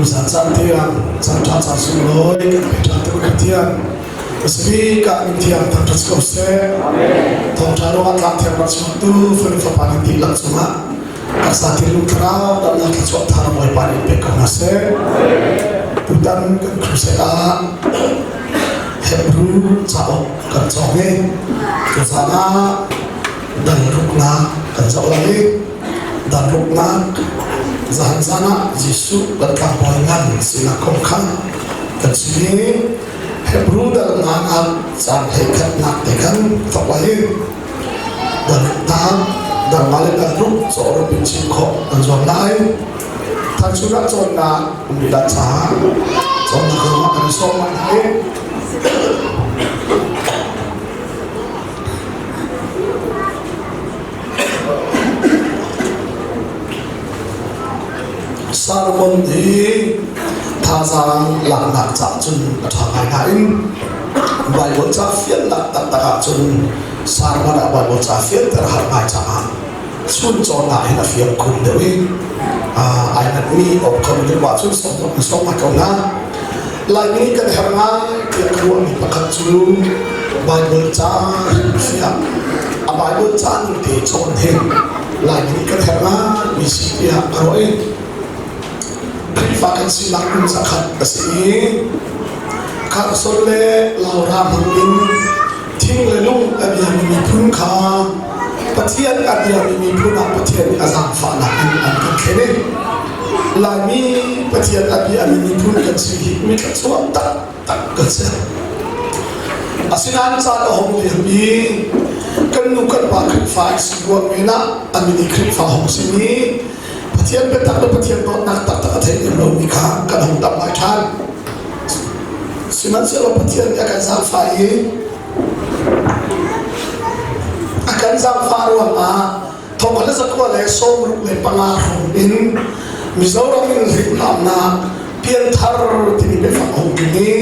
Tuzan caan tiang caan ṭha caan sunglawi kan pe ṭhan tu Pathian Pasifik ah min thiang thangṭhat ko seh. Thawngṭha ruangah tlang thiang rak chuaktu fanu fapa nan dihlak cungah taksa thinlung thlarau damnak thluachuah thar Bawipa nih pek ko hna seh. Tutan kan crusade ah Hebrew cauk kan cawng i tuzan ah dal ruknak kan zoh lai i dal ruknak zan zan ah Jesuh kan tlangbawi ngan sinak kong kha kan chim i Hebrew dal nganak caan hleikhatnak te khan thawk lai i dal ruknak dal nga le dal ruk cawh in chim khawh kan zuam lai. Thaizung ah cawnnak um rih lai caah cawnnak zongah kan i sawm lai. Salmon hi thazaang laknak caah cun a ṭha ngai nain Baibal ca fiannak taktak ahcun Salmon ah Baibal ca fianter a har ngai caah chun cawn ah hin a fiang khun deuh i ai ngatmi awk kho deuh ahcun sawm ko hna. Laimi kan herh ngai tiah ka ruahmi pakhat cu Baibal ca fiah a Baibal ca ning te cawn hi Laimi nih kan herh ngaimi si tiah ka ruah i Khrihfa kan sinak kum zakhat a si i Carson le Laura hmang in thing le lung a biami miphun kha Pathian a biami miphun ah Pathian nih a zaangfahnak in an kan thlen i Laimi Pathian a biami miphun kan si hi mi thluachuah taktak kan si. Asinain caan a hung liam i kan nu kan pa Khrihfa an si ruang men ah a min i Khrihfa hung simi Pathian biatak le Pathian dawtnak taktak a thei lem lomi kha kan hung tam ngai ṭhan. Sihmanhsehlaw Pathian nih a kan zaangfah i a kan zaangfah ruangah thongkhat le zakua le 65 hrawng in Mizoram in hlimhlamnak pianthar timi biafang a hung tlung i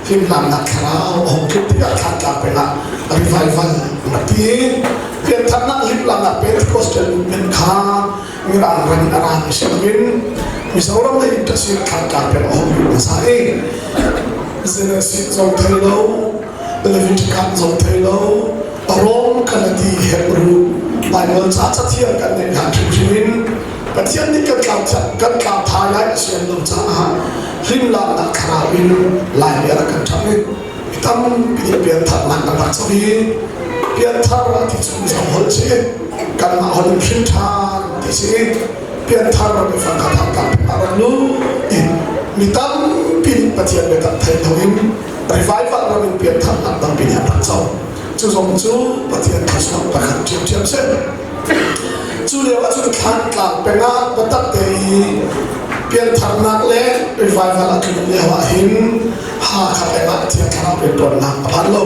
hlimhlamnak thlarau a hung tluk tikah Thlantlang peng ah revival an rak ti. Piantharnak hlimhlamnak Pentecostal movement kha Mirang ram in a rami si loin Mizoram lei in ṭasir Thlantlang peng a hung lut hmasa i Genesis zong thei lo, Leviticus zong thei lo, Rom Galati Hebrew Baibal ca cathiang kan neih hlan hrimhrim in Pathian nih kan tlau kan tlau thai lai a sian lo caah hlimlaknak thlarau in Laimi a rak kan ṭhangh i mi tampi nih piantharnak an rak co i pianthar a ti cu Mizo holh si kanmah holh in hrim ṭhan ti si i pianthar biafang kha thangtang a rak lut i mi tampi nih Pathian biatak thei loin revival ram in piantharnak tampi nih an rak co. Cu zong cu Pathian thluachuah pakhat ṭhiamṭhiam si. Cu lio ah cun Thlantlang peng ah biatak te i piantharnak le revival a tlun lio ah hin Hakha peng ah Thiang Thlarau rianṭuannak a phan lo.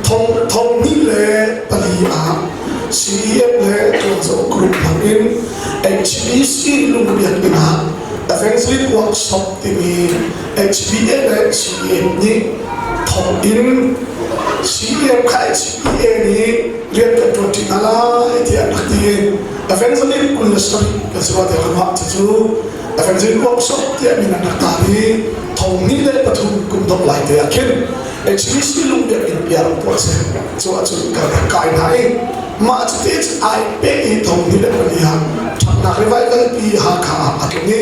Thong thong hnih le pali ah CDF le Tuanzo Group hmang in HBC Lungbiakinn ah Evangelist Workshop timi HBA le CDF nih thawk in CDF kha HBA nih rian kan ṭuan ṭi hna lai tiah an rak ti i Evangelist 27 kan si rua tiah ka ruah. Cucu Evangelist Workshop tiah min an rak tar i thong hnih le pathum kum dongh lai te ah khin HBC Lungbiakinn bia rak tuah a si. Cu ahcun kan rak kai hna i mah cuti cun ai peh i thong hnih le pali ah ṭhatnak revival pi Hakha ah a tlung i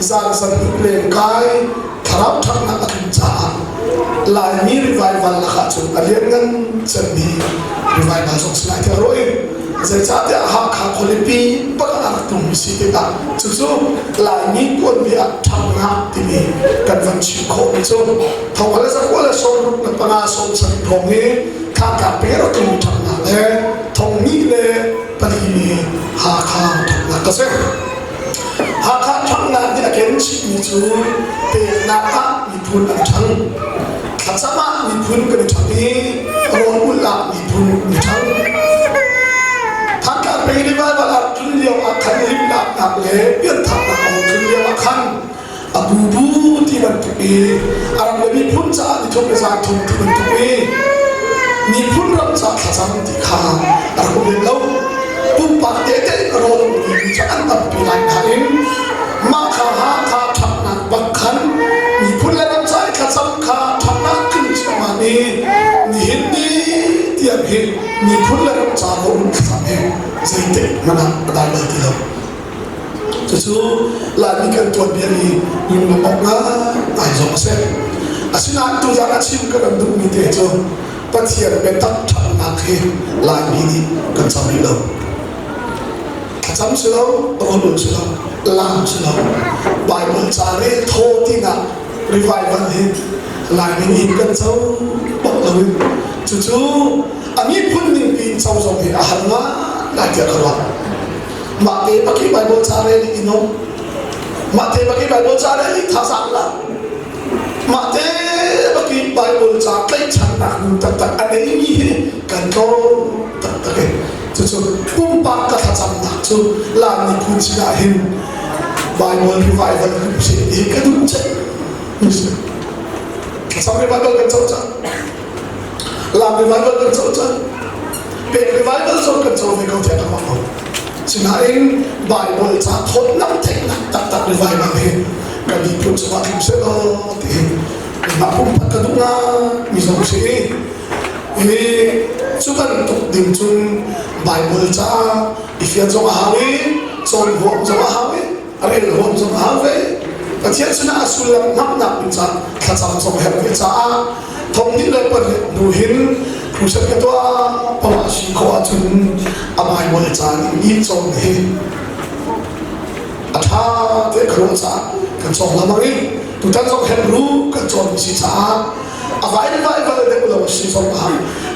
zan zarhnih lengkai thlarau ṭhatnak a tlun caah Laimi revival lakah cun a lianngan cemmi revival zong si lai tiah ruah i zeicahtiah Hakha khualipi bak ah a rak tlungmi si tikah cucu Laimi tuanbia ah ṭhatnak timi kan van chim khawhmi cu thong le zakua le 65 70 hrawng hi Thantlang peng rak tlungmi ṭhatnak le thong hnih le pali i Hakha ṭhatnak ka si. Hakha ṭhanghnak nih a ken chihmi cu peknak ah miphun an ṭhang. Thlacam ah miphun kan i ṭhang i rawl ulh ah miphun kan i ṭhang. Thantlang peng revival ah tlun lio ah khan limlaknak le piantharnak a hung tlun lio ah khan a bubu ti bantuk i a ram le miphun caah nithum le zan thum ti bantuk i miphun ram caah thlacam ti kha a rak um lem lo. Pumpak tete in rawl a um mi cu an tampi lai nain mah Miphun le ram ca rawlulh thlacam hi zeitik hmanh ah a dai bal ti lo. Cucu Laimi kan tuanbia i lunglawmh awk ngaingai zong a si. Asinain tuzaan a chim ka kan duhmi te cu Pathian biatak ṭhatnak hi Laimi nih kan cam rih lo. Thlacam si lo, rawlulh si lo, laam si lo, Baibal ca rel thaw tinak revival hi Laimi nih kan co bak lo in cucu a miphun ningpi in co zong hi a har ngai tiah ka ruah. Mah te bak hi Bible ca rel i nom. Mah te bak hi Bible ca rel i thazaang la. Mah te bak hi Bible ca tlaihchannak nun taktak a neimi hi kan tlawm taktak i cucu pumpak ka thlacamnak cu Laimi phun sinah hin Bible revival kan si hi ka duh cem mi si. Thlacam revival kan co cang. Lam revival kan co cang. Pek revival zong kan co ve ko tiah ka ruah ko. Sinain Bible ca thawtnam theihnak taktak revival hi kan miphun cungah tling sehlaw ti hi keimah pumpak ka duh ngai mi zong si i hi cu bantuk ding cun Bible ca i fian zong a hau i cawn huam zong a hau i rel huam zong a hau ve. Pathian sinah a sullam hngalhnak ding caah thlacam zong a herh ve caah thong hnih le pariat hnu hin crusade ka tuah poah si khawh ahcun a Bible ca ning i cawn hi a ṭha te ka ruah caah kan cawng lengmang i tutan zong Hebrew kan cawnmi si caah a vaival deuh lo a si zong ah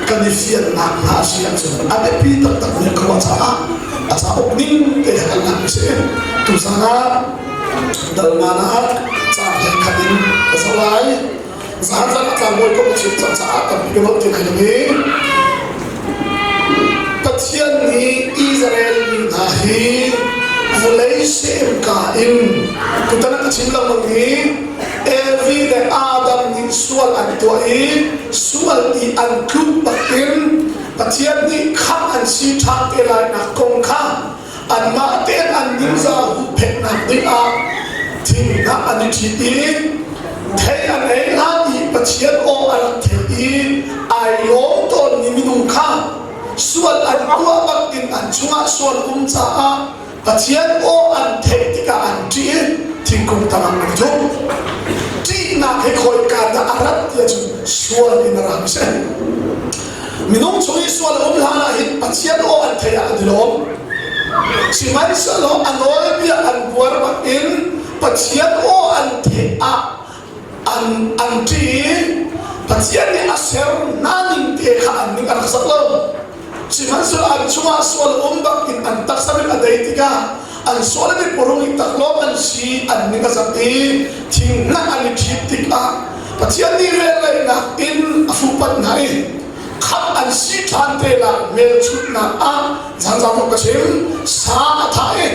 kan i fiannak hna a si ahcun a biapi taktak mi ka ruah caah a cauk ning te kan lak si. Tuzan ah dalman ah ca khat in ka zoh lai. Zan zan a tlangbawi ko ka chim cang caah tampi ka holh ti lai lo i Pathian nih Israel mi hna hi vawlei semka in tutan ah ka chim lengmang i Evi le Adam nih sual an tuah i sual i an tluk bakin Pathian nih khamh an si ṭhan te lainak kong kha anmah tein an ningzah huhphenhnak dingah thinghnah an i ṭhit i thei an ei hlan i Pathian aw a rak theih i ai lawm tawnmi minung kha sual an tuah bakin an chungah sual um caah Pathian aw an theih tikah an ṭih i thingkung tangah an i thup. Ṭihnak hi khawika dah a rat ti ahcun sual in a ra mi si. Minung chung i sual a um hlan ah hin Pathian aw an theih ah an i lawm. Sihmanhsehlaw a nawlbia an buar bangin Pathian aw an theih ah an an ṭih i Pathian nih a ser hna ning te kha an ning a rak zat lo. Sihmanhsehlaw an chungah sual a um bangin an taksa mit a dei tikah an sual i purung i taklawng an si an ning a zat i thinghnah an i ṭhit tikah Pathian nih velngeihnak in a fuhpanh hna i khamh an si ṭhan te lai hmelchunhnak ah zaangzaang ka chim sa a thah i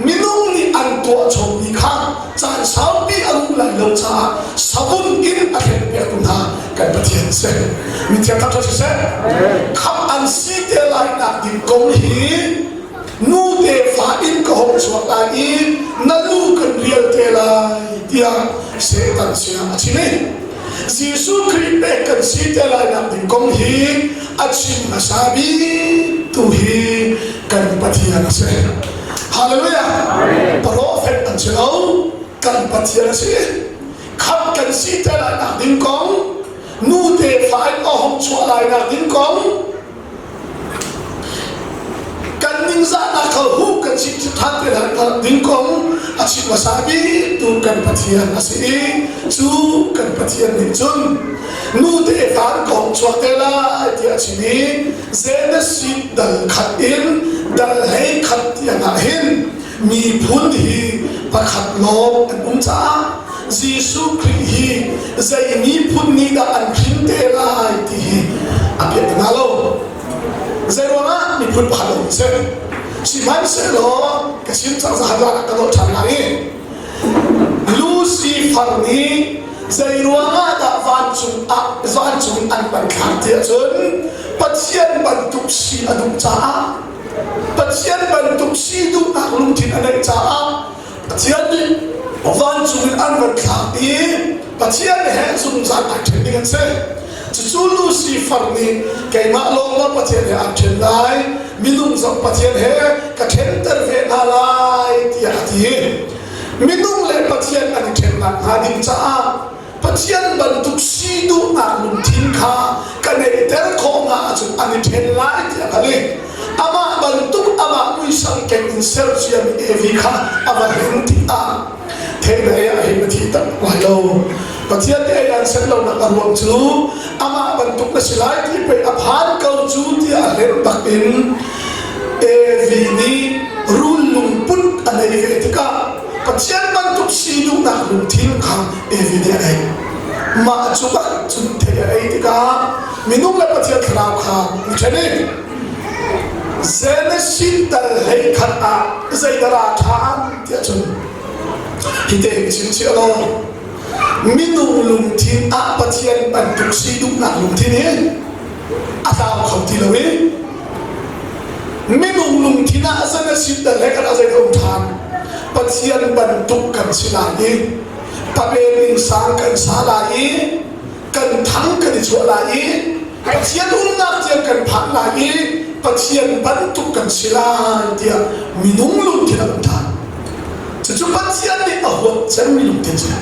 minung nih an tuah chommi kha caan saupi a nguh lai lo caah savun in a thlen piaktu hna kan Pathian si. Mithiang thangṭhat siseh khamh an si te lai nak ding kong hi nu tefa in ka hong chuak lai i na lu kan rial te lai tiah Satan sinah a chim i Jesuh Khrih pek kan si te lai nak ding kong hi a chim hmasa bik tu hi kan Pathian a si. Hallelujah! Prophet an si lo, kan Pathian a si. Khamh kan si te lai nak ding kong, nu tefa in a hong chuah lai nak ding kong, kan ningzahnak kha huh kan chim ṭhan te lai ding kong a chim hmasa bik tu kan Pathian a si i cu kan Pathian nih cun nu tefa in ka hong chuak te lai tiah a chim i Genesis dal khat in dal hlei khat tiang ah hin miphun hi pakhat lawng an um caah Jesuh Khrih hi zei miphun nih dah an hrin te lai ti hi a piah hna lo. Zeiruangah miphun pakhat lawng si. Sihmanhsehlaw ka chim cang zahan ah ka dolh ṭhan lai i Lucifer nih zeiruangah dah vancung ah vancung an pan thlak ti ahcun Pathian bantuk si a duh caah Pathian bantuk si duhnak lungthin a neih caah Pathian nih vancung in an van thlak i Pathian he zungzal ai ṭhen ding an si. Cucu Lucifer nih keimah lawng maw Pathian he aan ṭhen lai, minung zong Pathian he ka ṭhenter ve hna lai tiah a ti. Minung le Pathian an i ṭhennak hnga ding caah Pathian bantuk si duhnak lungthin kha ka neihter khawh hna ahcun an i ṭhen lai tiah a leh. Amah bantuk amah muisam keng in ser ciami Evi kha a va hlen tikah theihna he a hin a thi tak lai lo. Pathian nih ei an set lonak a ruang cu amah bantuk na si lai ti pei a phan ko cu tiah a hlen bak in Evi nih rul lungput a nei ve tikah Pathian bantuk si duhnak lungthin kha Evi nih a ngeih. Mah cu bak cun thei a ei tikah minung le Pathian thlarau kha an ṭhen i Genesis tal hlei khat ah zeidah a ṭhan tiah cun hite hin chimchih law minung lungthin ah Pathian bantuk si duhnak lungthin hi a tlau kho ti lo i minung lungthin ah Genesis tal hlei khat ah zeidah um ṭhan Pathian bantuk kan si lai i pabel inn sang kan sa lai i kan thang kan i chuah lai i Pathian umnak tiang kan phan lai i Pathian bantuk kan si lai tiah minung lungthin a um ṭhan. Cucu Pathian nih a huat cemmi lungthin si.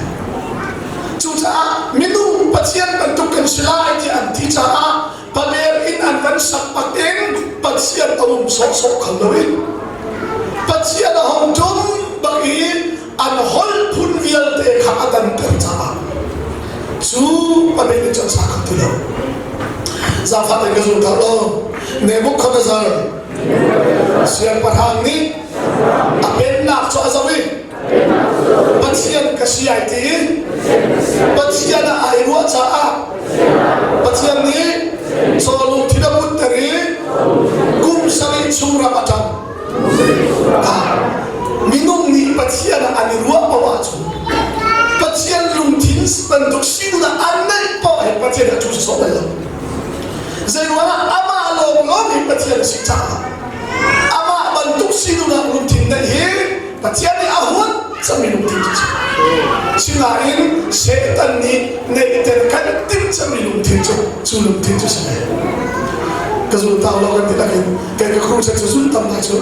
Cucaah minung Pathian bantuk kan si lai tiah an ti caah Babel inn an van sak bak in Pathian a um sawhsawh kho lo i Pathian a hong ṭum bak i an holh phun vialte kha a danter caah cu Babel inn cu an sa kho ti lo. Zaangfah tein ka zum thar lo. Nebuchadnezzar siangpahrang nih a pennak cu a zoh i Pathian ka si ai ti i Pathian ah ai ruah caah Pathian nih caw lungthin a putter i kum sarih chung ram a ṭam. Minung nih Pathian ah an i ruah paoh ahcun Pathian lungthin bantuk sinak an neih paoh hin Pathian a ṭhu sawsawh bal lo. Zeiruangah amah lawnglawng hi Pathian a si caah amah bantuk sinak lungthin neih hi Pathian nih a huat cangmi lungthin cu a si. Sinain Satan nih neihter kan timh cangmi lungthin cu cu lungthin cu si ve. Ka zul tau lo kan ti lakin kei ka crusade cu zul tam lai cu.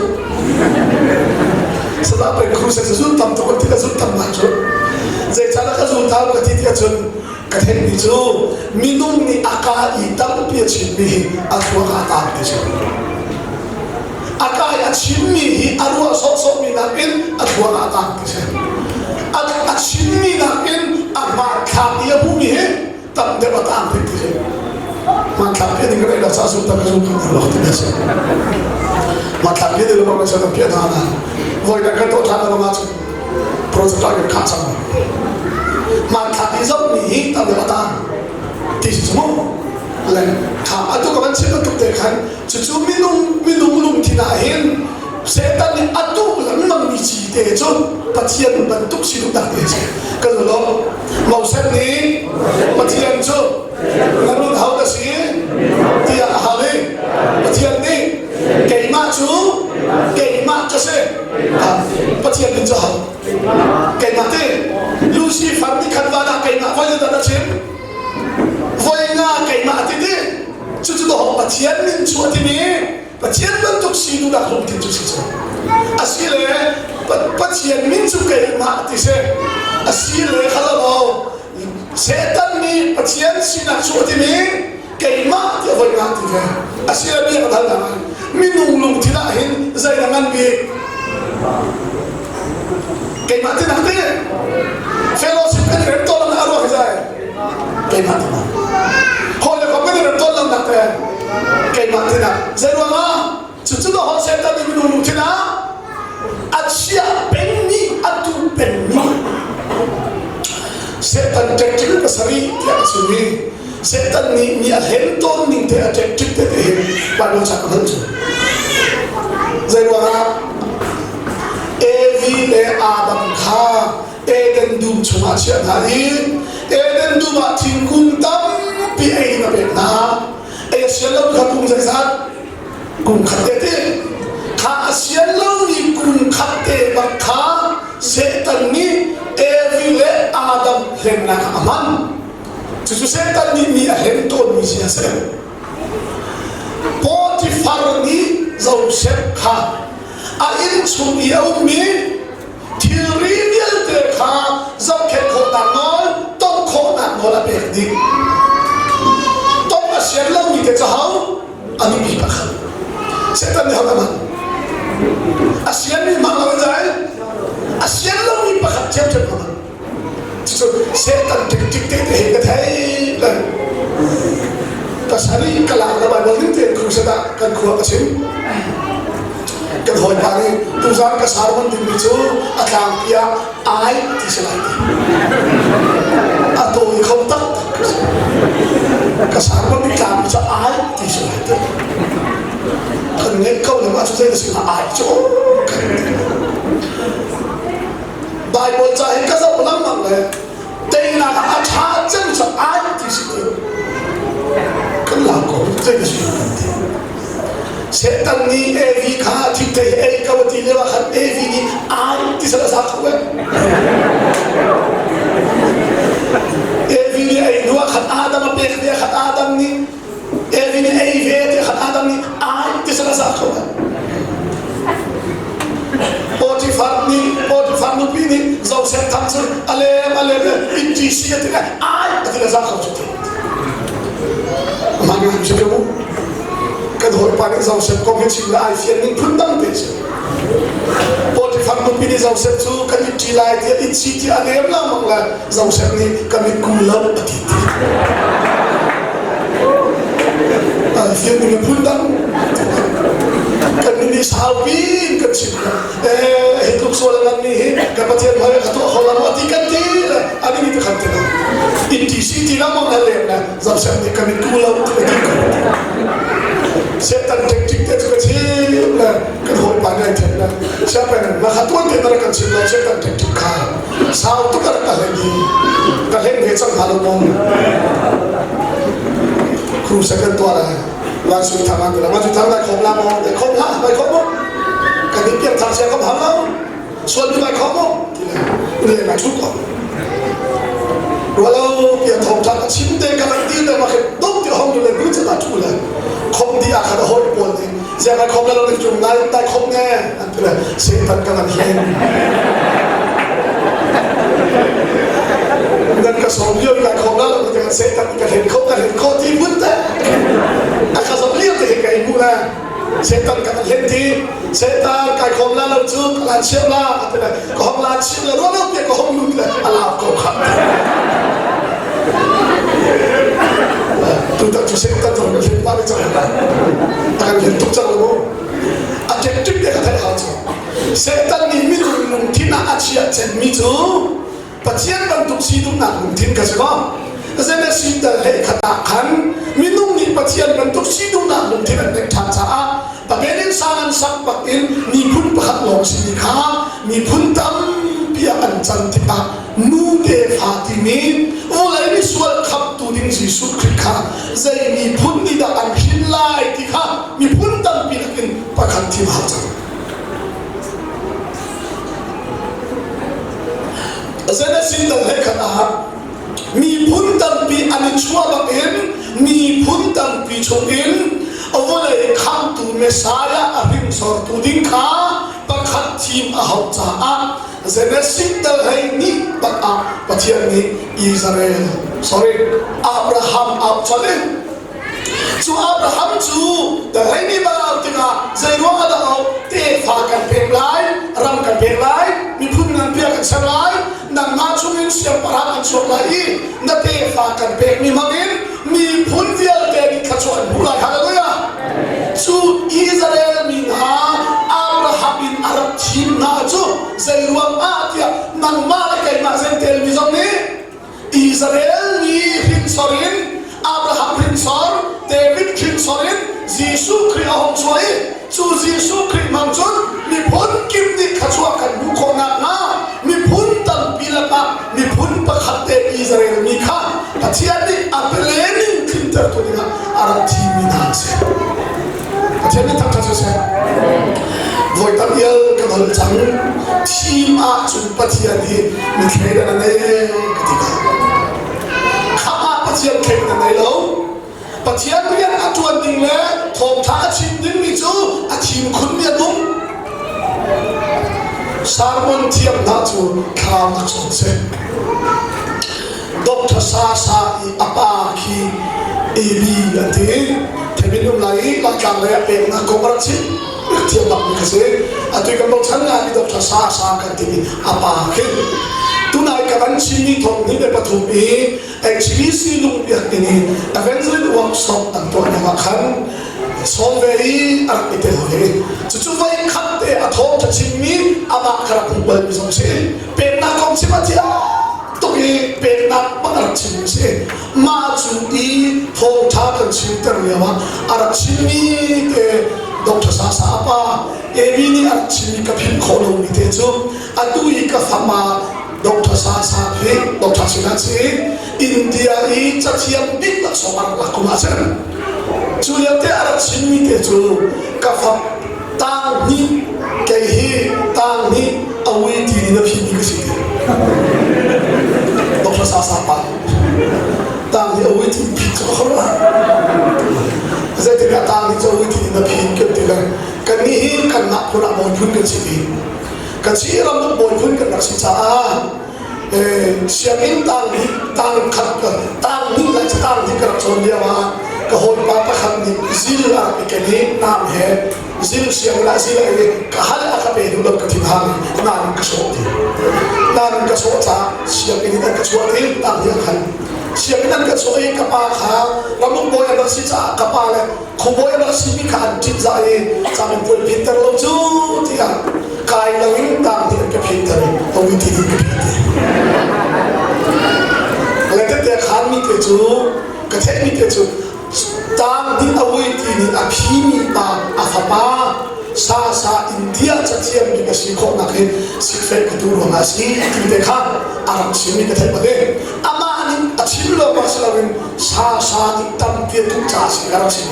Sada pei crusade cu zul tam tuk kan ti ka zul tam lai cu. Zeicahdah ka zul tau ka ti ti ahcun ka theihmi cu minung nih a ka i tampi a chimmi hi a thluak ah a taang ti si. A kai a chimmi hi a ruah sawhsawhmi nakin a thluak ah a tang ti si. A, a chimmi nakin a hmanthlak i a hmuhmi hi tam deuh a tang ti ti si. Hmanthlak piah ding ka neih lo caah zum tam ka zum kho lo ti si. Hmanthlak piah ding lo ka kan piah hna na. Voi dang kan tuah ṭhan lo ahcun project ah kan khah cang. Hmanthlak i zohmi hi tam deuh a tang ti si cu mu. Le kha atu ka van chim bantuk te khan Cucu minung minung lungthin ah hin Satan nih a duh lengmangmi ci te cu Pathian bantuk si duhnak te a si. Kan lo Moses nih Pathian cu na nun ho na si tiah a hal i Pathian nih keimah cu keimah ka si. Pathian min cu ho? Keimah ti. Lucifer nih khan van ah keimah voi zeizat a chim? Voi nga keimah a ti ti. Cucu dawh Pathian min cu a timi Pathian bantuk si duhnak lungthin cu si cu. Asile Pathian min cu keimah ti si. Asile kha lo Satan nih Pathian sinak cu a timi keimah ti a voi ngah ti ve. Asile bia ka dal ngai. Minung lungthin ah hin zei na ngan bik? Keimah ti nak ti. Fellowship kan rem tawn na ruah hi zai. Keimah ti nak. Hawi le kom kan rem tawn lo nak te. Keimah ti nak. Zei ruang ah cucu na hol Satan nih minung lungthin ah a chia pengmi a tu pengmi Satan tactic pasarih tiah a chimmi Satan nih mi a hlen tawn ning te a tactic te te hin Bible ca ka hman cu. Zei ruangah Evi le Adam kha Eden dum chungah chiah hna i Eden dum ah thingkung tampi ei ding a pek hna. Ei a sian lo kha kum zeizat? Kum khat te te. Kha a sian lomi kum khat te bak kha Satan nih Evi le Adam hlennak ah a hman. Cucu Satan nih mi a hlen tawnmi si a si. Potifar nih Josef kha a inn chung i a ummi thilri vialte kha zohkhenh khawhnak nawl, ton khawhnak nawl a pek dih. Ton a sian lomi te cu ho? A nupi pakhat. Satan nih ho dah hman? A sianmi hmang lo in zai? A sian lomi pakhat ṭhiamṭhiam hmang. Cucu Satan tik te te hi ka thei le pasarih ka lak le Bible ning tein crusade ah kan khua ka chim. Kan hawipa nih tuzan ka sermon dingmi cu a tlangpi ah ai ti si lai ti. A tawi kho tak ka sermon ding tlangpi cu ai ti si lai ti. Kan ngeih ko le mah cu zei na si hnga ai cu kan ti. Bible ca hi ka zoh lengmang le teinak ah a ṭha cem cu ai ti si ti kan lau ko zei ka si kan ti. Satan nih Evi kha thikte hi ei ko ti lio ah khan Evi nih ai ti sal a sa kho eh. Evi nih ei hnu ah khan Adam a pek ve khan Adam nih Evi nih ei ve ti khan Adam nih ai ti sal a sa kho eh. Potifar nih Potifar nupi nih Josef tham cu a lem a lem le in ti si a ti le ai a ti le za kho cu ti. Mah nih si mu kan hawipa nih Josef kong hi chim le ai fian ning phun dang te si. Potifar nupi nih Josef cu kan i ṭi lai tiah i chi ti a lem lengmang le Josef nih ka mit ku lo a ti ti. Fian ning phun dang kan nih saupi in kan chim eh hi tluk sual ngan mi hi ka Pathian hmai ka tuah kho la maw ti kan ti le ani ni kan ti lo in ti si ti la mong le le Josef nih ka mit ku lo ti ti ko Satan tactic te cu ka chim le kan hawipa nih ai then le siapen na kha tuan te na kan chim lo Satan tactic kha sau tuk a rak ka hlen i ka hlen ve cang hnga lo maw Crusade kan tuah lai Van sui thang an ti la Van sui thang dai khom la maw dai khom hlah dai khom mu kan in piak thang sia khom ham lo sual mi dai khom mu ti le le na chu ko rualo pia thong thang a chim te ka rak ti te ma khe dong ti hong le bu cha ta chu le khom di a kha da hoi pawl ni zia kai khom la lo ni chung nai tai khom ne an ti le Satan kan an hlen nan ka sawm lio kai khom la lo ti kan Satan ka hlen kho ka hlen kho ti mun te a ka sawm lio te kai mu la Satan kan hlen ti Satan kai khom la lo chu ka lan chiam la ka ti le ka hong la chim la ro lo te ka hong lut le a lau ko kha tu tak chu Satan thong ka hlen pa ni chang la a kan hlen tuk chang lo mu a ṭekṭik te kha theih hau cu Satan nih minung lungthin ah a chiah cemmi cu Pathian bantuk si duhnak lungthin kha si ko Genesis dal hlei khat ah khan minung nih Pathian bantuk si duhnak lungthin an ngeih ṭhan caah Babel in sang an sak bak in miphun pakhat lawng simi kha miphun tampi ah an can tikah nu tefa timi vawlei misual khamhtu ding Jesuh Khrih kha zei miphun nih dah an hrin lai ti kha miphun tampi nakin pakhat thim hau cang. Genesis dal he khat ah miphun tampi an i chuah bakin miphun tampi chungin vawlei khamtu Messiah a hringsortu ding kha pakhat thim a hauh caah Genesis dal hei nih bak ah Pathian nih Israel sorry Abraham au colh in Cu Abraham cu hleimi bal au tikah zeiruang ah dah au tefa kan pek lai, ram kan pek lai, miphun nganpi ah kan ser lai, nangmah chungin siangpahrang an chuak lai i na tefa kan pekmi hmangin miphun vialte nih thluachuah an hmuh lai. Hallelujah! Cu Israel mi hna Abraham in a rak thim hna cu zeiruang ah tiah nangmah le keimah Jentail mi zong nih Israel mi hrinsor in Abraham hrinsor, David hrinsor in Jesuh Khrih a hung chuah i cu Jesuh Khrih hmang cun miphun kip nih thluachuah kan hmuh khawh nakhnga miphun tampi lakah miphun pakhat te Israel mi kha Pathian nih a plan in tlintertu dingah a rak thimmi hna an si. Pathian nih thangṭhat siseh. Voi tam ial kan hol cang. Thim ahcun Pathian hi mithleidan a nei ka ti ko. Khamh ah Pathian Pathian thei na nei lo. Pathian rian a ṭuan ding le thawngṭha a chim dingmi cu a thim khunmi an um. Sermon thiam hna cu thlam a cawn seh. Dr. Sa Sa i a pa khi AB an ti. Themin um lai i Laitlang lei ah peknak kong a rak chim. Rak thiam bakmi kha si. Atu kan bochan ngai Dr. Sa Sa kan timi a pa khi. Tunai ka van chimmi thong hnih le pathum i HBC lungpiak in i evangelist workshop an tuah lio ah khan sawm ve i a rak i tel ve. Cucu voi khat te a thawngṭha chimmi amah kha rak hmuh balmi zong si. Peknak kong chim a thiam tuk i peknak bak a rak chimmi si. Mah cu i thawngṭha kan chimter lio ah a rak chimmi te Dr. Sasa a pa AB nih a rak chimmi ka philh khawh lomi te cu atu i ka fapa Dr. Sa Sa hi Dr. Sinah si India i cathiam bik laksawng a rak lak kum ah cun cu lio te a rak chimmi te cu ka fap tang hnih kei hi tang hnih a ui ti in a phimi ka si ti Dr. Sa Sa pa tang hnih a ui ti phit cu ka khor zeitindah tang hnih cu a ui ti in a phit kan ti le kan nih hi kan mah phun ah bawi phun kan si ti Ka Chin ramuk bawi phun kan rak si caah sianginn tang hnih tang khat tang hnih le tang hnih ka rak cawn lio ah ka hawipa pakhat nih zil a rak i ken i nam he zil sianginn ah zil a i ka hal a ka pe duh lo ka thinhang i nan in ka sawh ti nan in ka sawh caah sianginn in an ka chuah ti tang hnih a khan sianginn an ka chuah i ka pa kha ramuk bawi a rak si caah ka pa le khuabawi a rak simi kha an ṭihzah i caminpuai phitter lo cu tiah kai loin tang nih an ka phitter i awiti nih ka phit le tete khanmi te cu ka theihmi te cu tang nih awiti nih a phimi pa a fapa sa sa India cathiam mi ka si khawhnak hi sikfek ka tu ruangah a si ti te kha a rak chimmi ka theih bate amah nih a chim lo ma si loin sa sa nih tampi a tuk caah si ka rak chim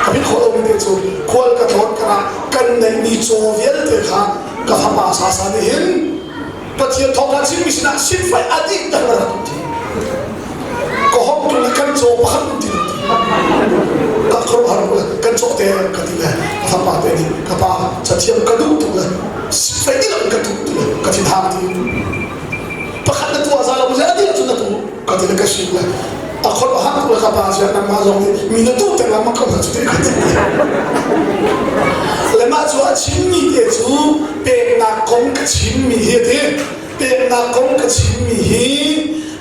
ka philh khawh lomi te cu khual ka tlawn karah kan neihmi caw vialte kha ka fapa sa sa nih hin Pathian thawngtha chimmi sinah sifai a dih tak na rak ti ka hong tu le kan caw pakhat ti ka khuaruahhar kan caw te ka ti le ka fapa te nih ka pa cathiam ka duh tuk le sifai dih ka duh tuk le ka thinhang ti pakhat na tuah za lo a dih ahcun na tu ka ti le ka si le a khol a hak le ka pa sia nangmah zong nih mi na tu te lama ka cu te ka ti le mah cu a chimmi te cu peknak kong ka chimmi hi ti peknak kong ka chimmi hi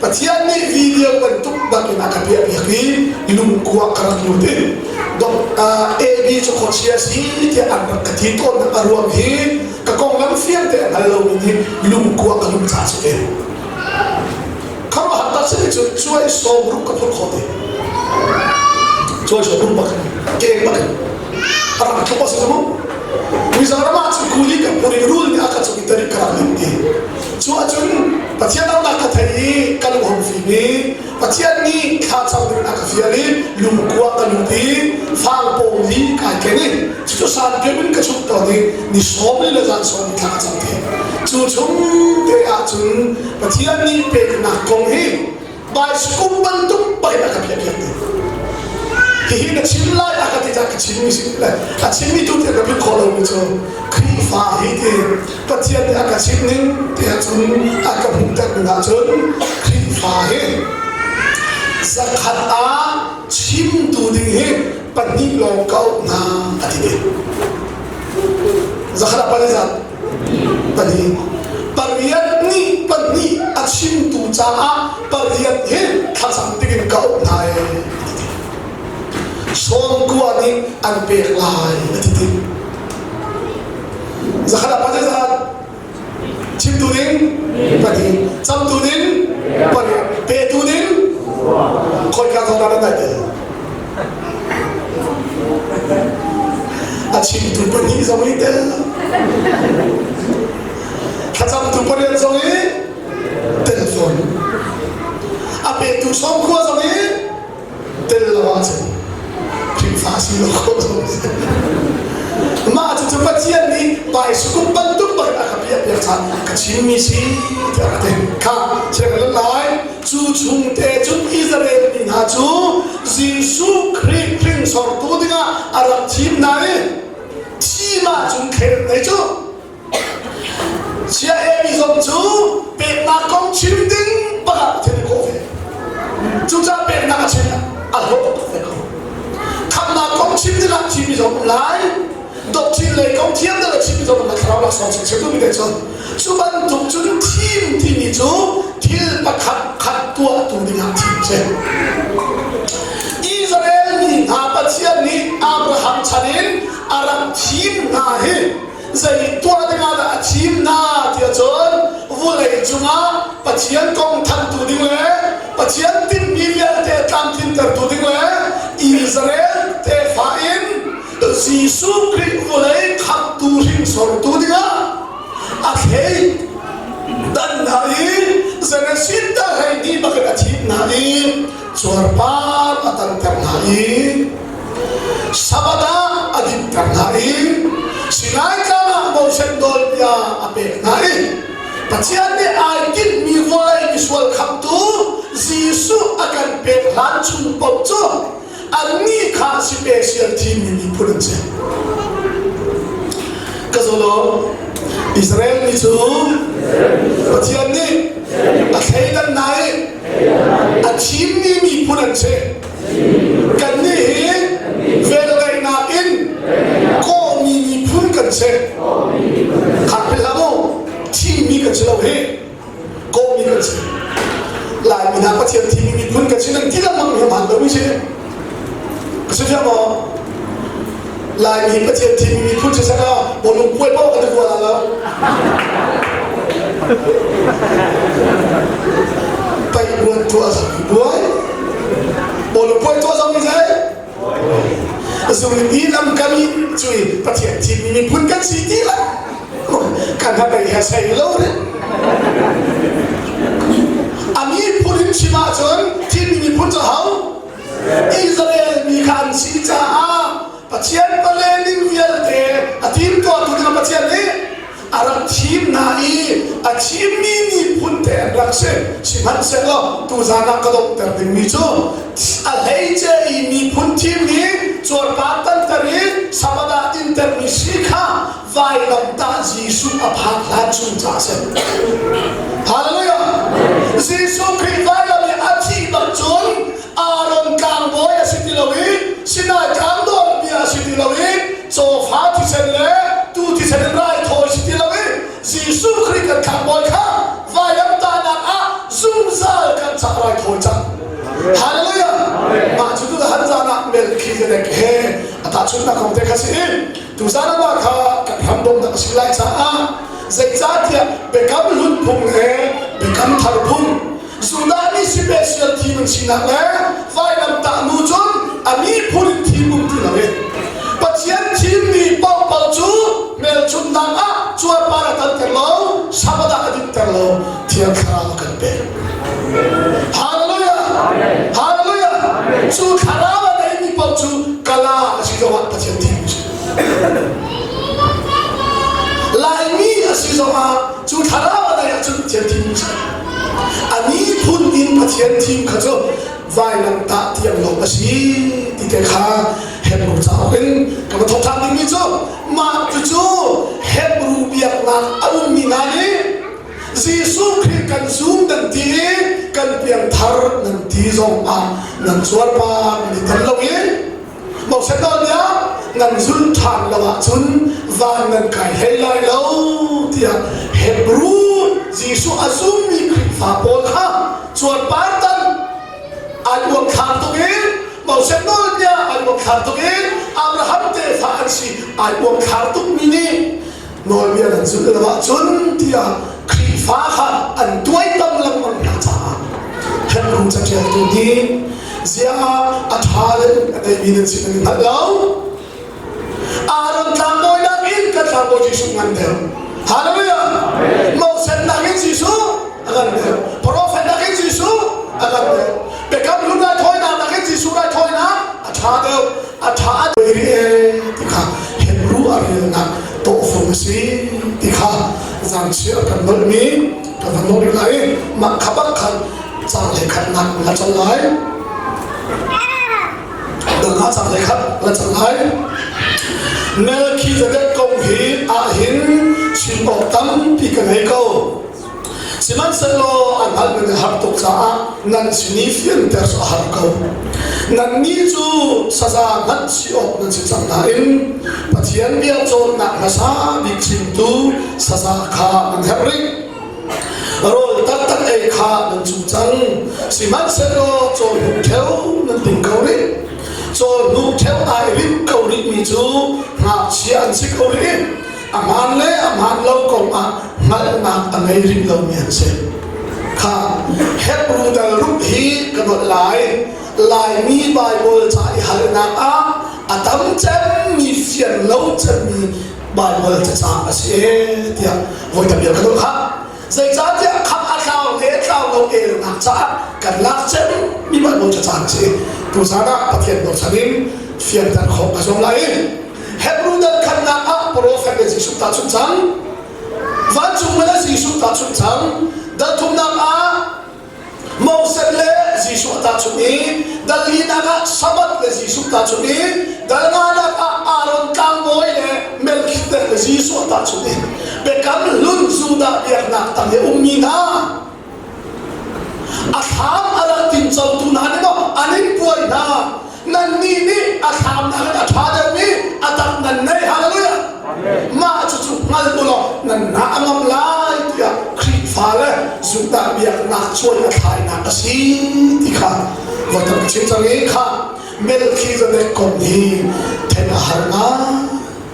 Pathian nih video bantuk bakin a ka piah piak i lungkua ka rak lut in dok AB cu khuachia si tiah an rak ka ti tawn a ruang hi ka konglam fiang te a hngal lomi nih lungkua ka lung ca si khuaruahhar tak si cu cuai sawm ruk ka phurh khawh ti cuai sawm ruk bak keng bak a rak tluk a si mu Mizoram ah cun kuli ka pur i rul nih a ka cung i tarik ka rak lim ti cu ahcun Pathian aunak ka thei i ka lung hong fim i Pathian nih thla cam ding a ka fial i lungkua ka lut i fang pawng li kai ken i cucu san in ka chuk tawn i ni sawm li le zan sawm thla ka cam te cu chung te ahcun Pathian nih peknak kong hi baisakum bantuk bakin a ka piah piak te hihi na chim lai a ka ti cah ka chimmi si le a chimmi tu tiah ka philh khawh lomi cu Khrihfa hi ti Pathian nih a ka chimh ning tiah cun a ka hmuhter ning ahcun Khrihfa hi zakhat ah chimtu ding hi pahnih lawng ka auh hna a ti ve. Zakhat ah pahnih zat? Pahnih. Pariat nih pahnih a chimtu caah pariat hi thlacam dingin ka auh hna ee a ti. Sawmkua nih an pek lai a ti ti. Zakhat ah pahnih zat? Chimtu ding pahnih, camtu ding pariat, petu ding khoika zawn ah nan dai te. A chimtu pahnih zong i tel, thlacamtu pariat zong i tel fawn. A petu sawmkhua zong i tel lo ahcun Khrihfa si lo khawh zong si. Mah cucu Pathian nih baisikup bantuk bak a ka piah piak caah ka chimmi si tiah ka ti. Kha chiang lai cu chung te cun Israel mi hna cu. thim hna i thim ahcun khel nei cu Chia mi zong cu peknak kong chim ding pakhat thil khawh ve. Cucaah peknak a chim a hlawh tuk ve ko. Khamnak kong chim dingah thimmi zong um lai. Doctrine lei kong thiam deuh a chimmi zong um lai. Thlarau laksawng chim chim duhmi te cun cu bantuk cun thim timi cu thil pakhat khat tuahtu dingah thim si. Israel mi hna Pathian nih Abraham chan in a rak thim hna hi zei tuah dingah dah a thim hna tiah cun vulei cungah Pathian kong thantu ding le Pathian tinhmi vialte tlamtlintertu ding le Israel tefa in Jesuh Khrih vulei khamhtu hringsortu dingah a thlei dan hna i Genesis tal hei ti bakin a thim hna i cuarpar a tanter hna i Sabbath ah a dinter hna i Sinai tlang ah Moses nawlbia a pek hna i Pathian nih ai tinhmi vawlei misual khamtu Jesuh a kan pek hlan chung paoh cu annih kha special thimmi miphun an si. Ka zolo Israel mi cu Pathian nih a thleidan hna i a thimmi miphun an si. Kannih hi velngeihnak in kawhmi miphun kan si. Khat philh hlah mu, thimmi kan si lo hi. Kawhmi kan si. Laimi hna Pathian thimmi miphun kan si nan ti lengmang hi hmaan lomi si. Ka si fiang maw? Laimi Pathian thimmi miphun si seh law bawlung puai paoh kan i rual lo. Paih buan tuah zong buai. Bawlung puai tuah zong ni zei? Zungpi lam kam i cui Pathian thimmi miphun kan si ti lo. Kan ha bei he sei lo re. A miphun in chim ahcun thimmi miphun cu ho? Israel mi kha an si caah Pathian pale ning vialte a timtuahtu ding Pathian nih a rak thim hna i a thimmi miphun te an rak si. Sihmanhsehlaw tuzan ah ka donghter dingmi cu a hleice i miphun thimmi cuarpar tanter i Sabbath ah dintermi si kha vailamtah Jesuh a phak hlan chung caah a si. Hallelujah! Jesuh Khrih vailam i a thih bak cun Aaron tlangbawi a si ti lo i Sinai tlang bia a si ti lo i cawfa thisen le tuu thisen in raithawi si ti lo i Jesuh Khrih kan tlangbawi kha vailamtahnak ah zungzal kan cak raithawi cang. Hallelujah! Mah cu tu han zan ah Melchizedek he a tahchunhnak kong te kha si i tuzan ah mah kha kan ram bawmhnak a si lai caah zeicahtiah biakam hlun phung le biakam thar phung Judah nih special thim an sinak le vailamtah nu cun a miphun in thim um ti lo in Pathian thimmi paohpaoh cu hmelchunhnak ah cuarpar a tanter lo, Sabbath ah a dinter lo, Thiang Thlarau a kan pek. Hallelujah! Hallelujah! Cu thlarau a neimi paoh cu kala a si zongah Pathian thim a si. Laimi a si zongah cu thlarau a neih ahcun Pathian thim a si. A miphun in Pathian thim kha cu vailamtah tiang lawng a si ti te kha Hebrew cauk in ka va thawk ṭhan dingmi cu mah cucu Hebrew biaknak a ummi hna nih Jesuh Khrih kan zum nan ti i kan piangthar nan ti zong ah nan cuarpar nan i tel lo i Moses nawlbia nan zul ṭhan lo ahcun van nan kai hlei lai lo tiah Hebrew Jesuh a zummi Khrihfa pawl kha cuarpar tan an uangthlar tuk i Moses nawlbia an uangthlar tuk i Abraham tefa an si ai uangthlar tukmi nih nawlbia nan zulh lo ahcun tiah Khrihfa kha an tuaitam lengmang hna caah Hebrew caṭialtu nih ziah a ṭha le a neimi nan si nan i hngalh lo Aaron tlangbawi nakin kan tlangbawi Jesuh ngan deuh Hallelujah Moses nakin Jesuh a ngan deuh Prophet nakin Jesuh a ngan deuh Biakam hlun raithawinak nakin Jesuh raithawinak a ṭha deuh a ṭha a rih e ti kha Hebrew a relnak tawhfung a si ti kha zangchia kan nolhmi kan van nolh rih lai i mah kha bak khan cang le khatnak la cang lai dal cang le khat la cang lai. Melkhizedek kong hi ahhin chim awk tampi ka ngei ko. Sihmanhsehlaw a hngalh nan i harh tuk caah nan sin i fianter cu a har ko. Nannih cu saza hmanh si awk nan si cang nain Pathian bia cawnnak hmasa bik chimtu saza kha nan herh rih. Rawl taktak ei kha nan cu cang, sihmanhsehlaw cawhnuk ṭheo nan ding ko rih. Cawhnuk ṭheo ai rinh ko rihmi cu ngakchia an si ko rih. A hmaan le a hmaan lo kong ah hngalhnak a ngei rih lomi an si. Kha Hebru dal ruk hi ka nolh lai. Laimi Baibal ca i halnak ah a tam cemmi fian lo cemmi Baibal cacang a si e tiah voi tam ka nolh khah. Zeicahtiah khamh a tlau le tlau lo elnak caah kan lak cemmi Baibal cacang a si. Tuzan ah Pathian bochan in fianter khawh ka zuam lai. Hebru dal khatnak ah profet le Jesuh tahchunh cang. Vancung le Jesuh tahchunh cang. Dal thumnak ah Moses le Jesuh tahchunh i dal linak ah Sabbath le Jesuh tahchunh i dal nganak ah Aaron tlangbawi le Melchizedek le Jesuh tahchunh i biakam hlun Judah biaknak tang i ummi hna A thlam a rak tincotu hna nih maw an in puai hna? Nannih nih a thlam nakin a ṭha deuhmi a tak nan nei. Hallelujah! Mah cucu hngal u law nan hna a ngam lai tiah Khrihfa le Judah biaknak cuai a thlainak a si ti kha voi tam ka chim cang i kha Melchizedek kong hi theih a har ngai.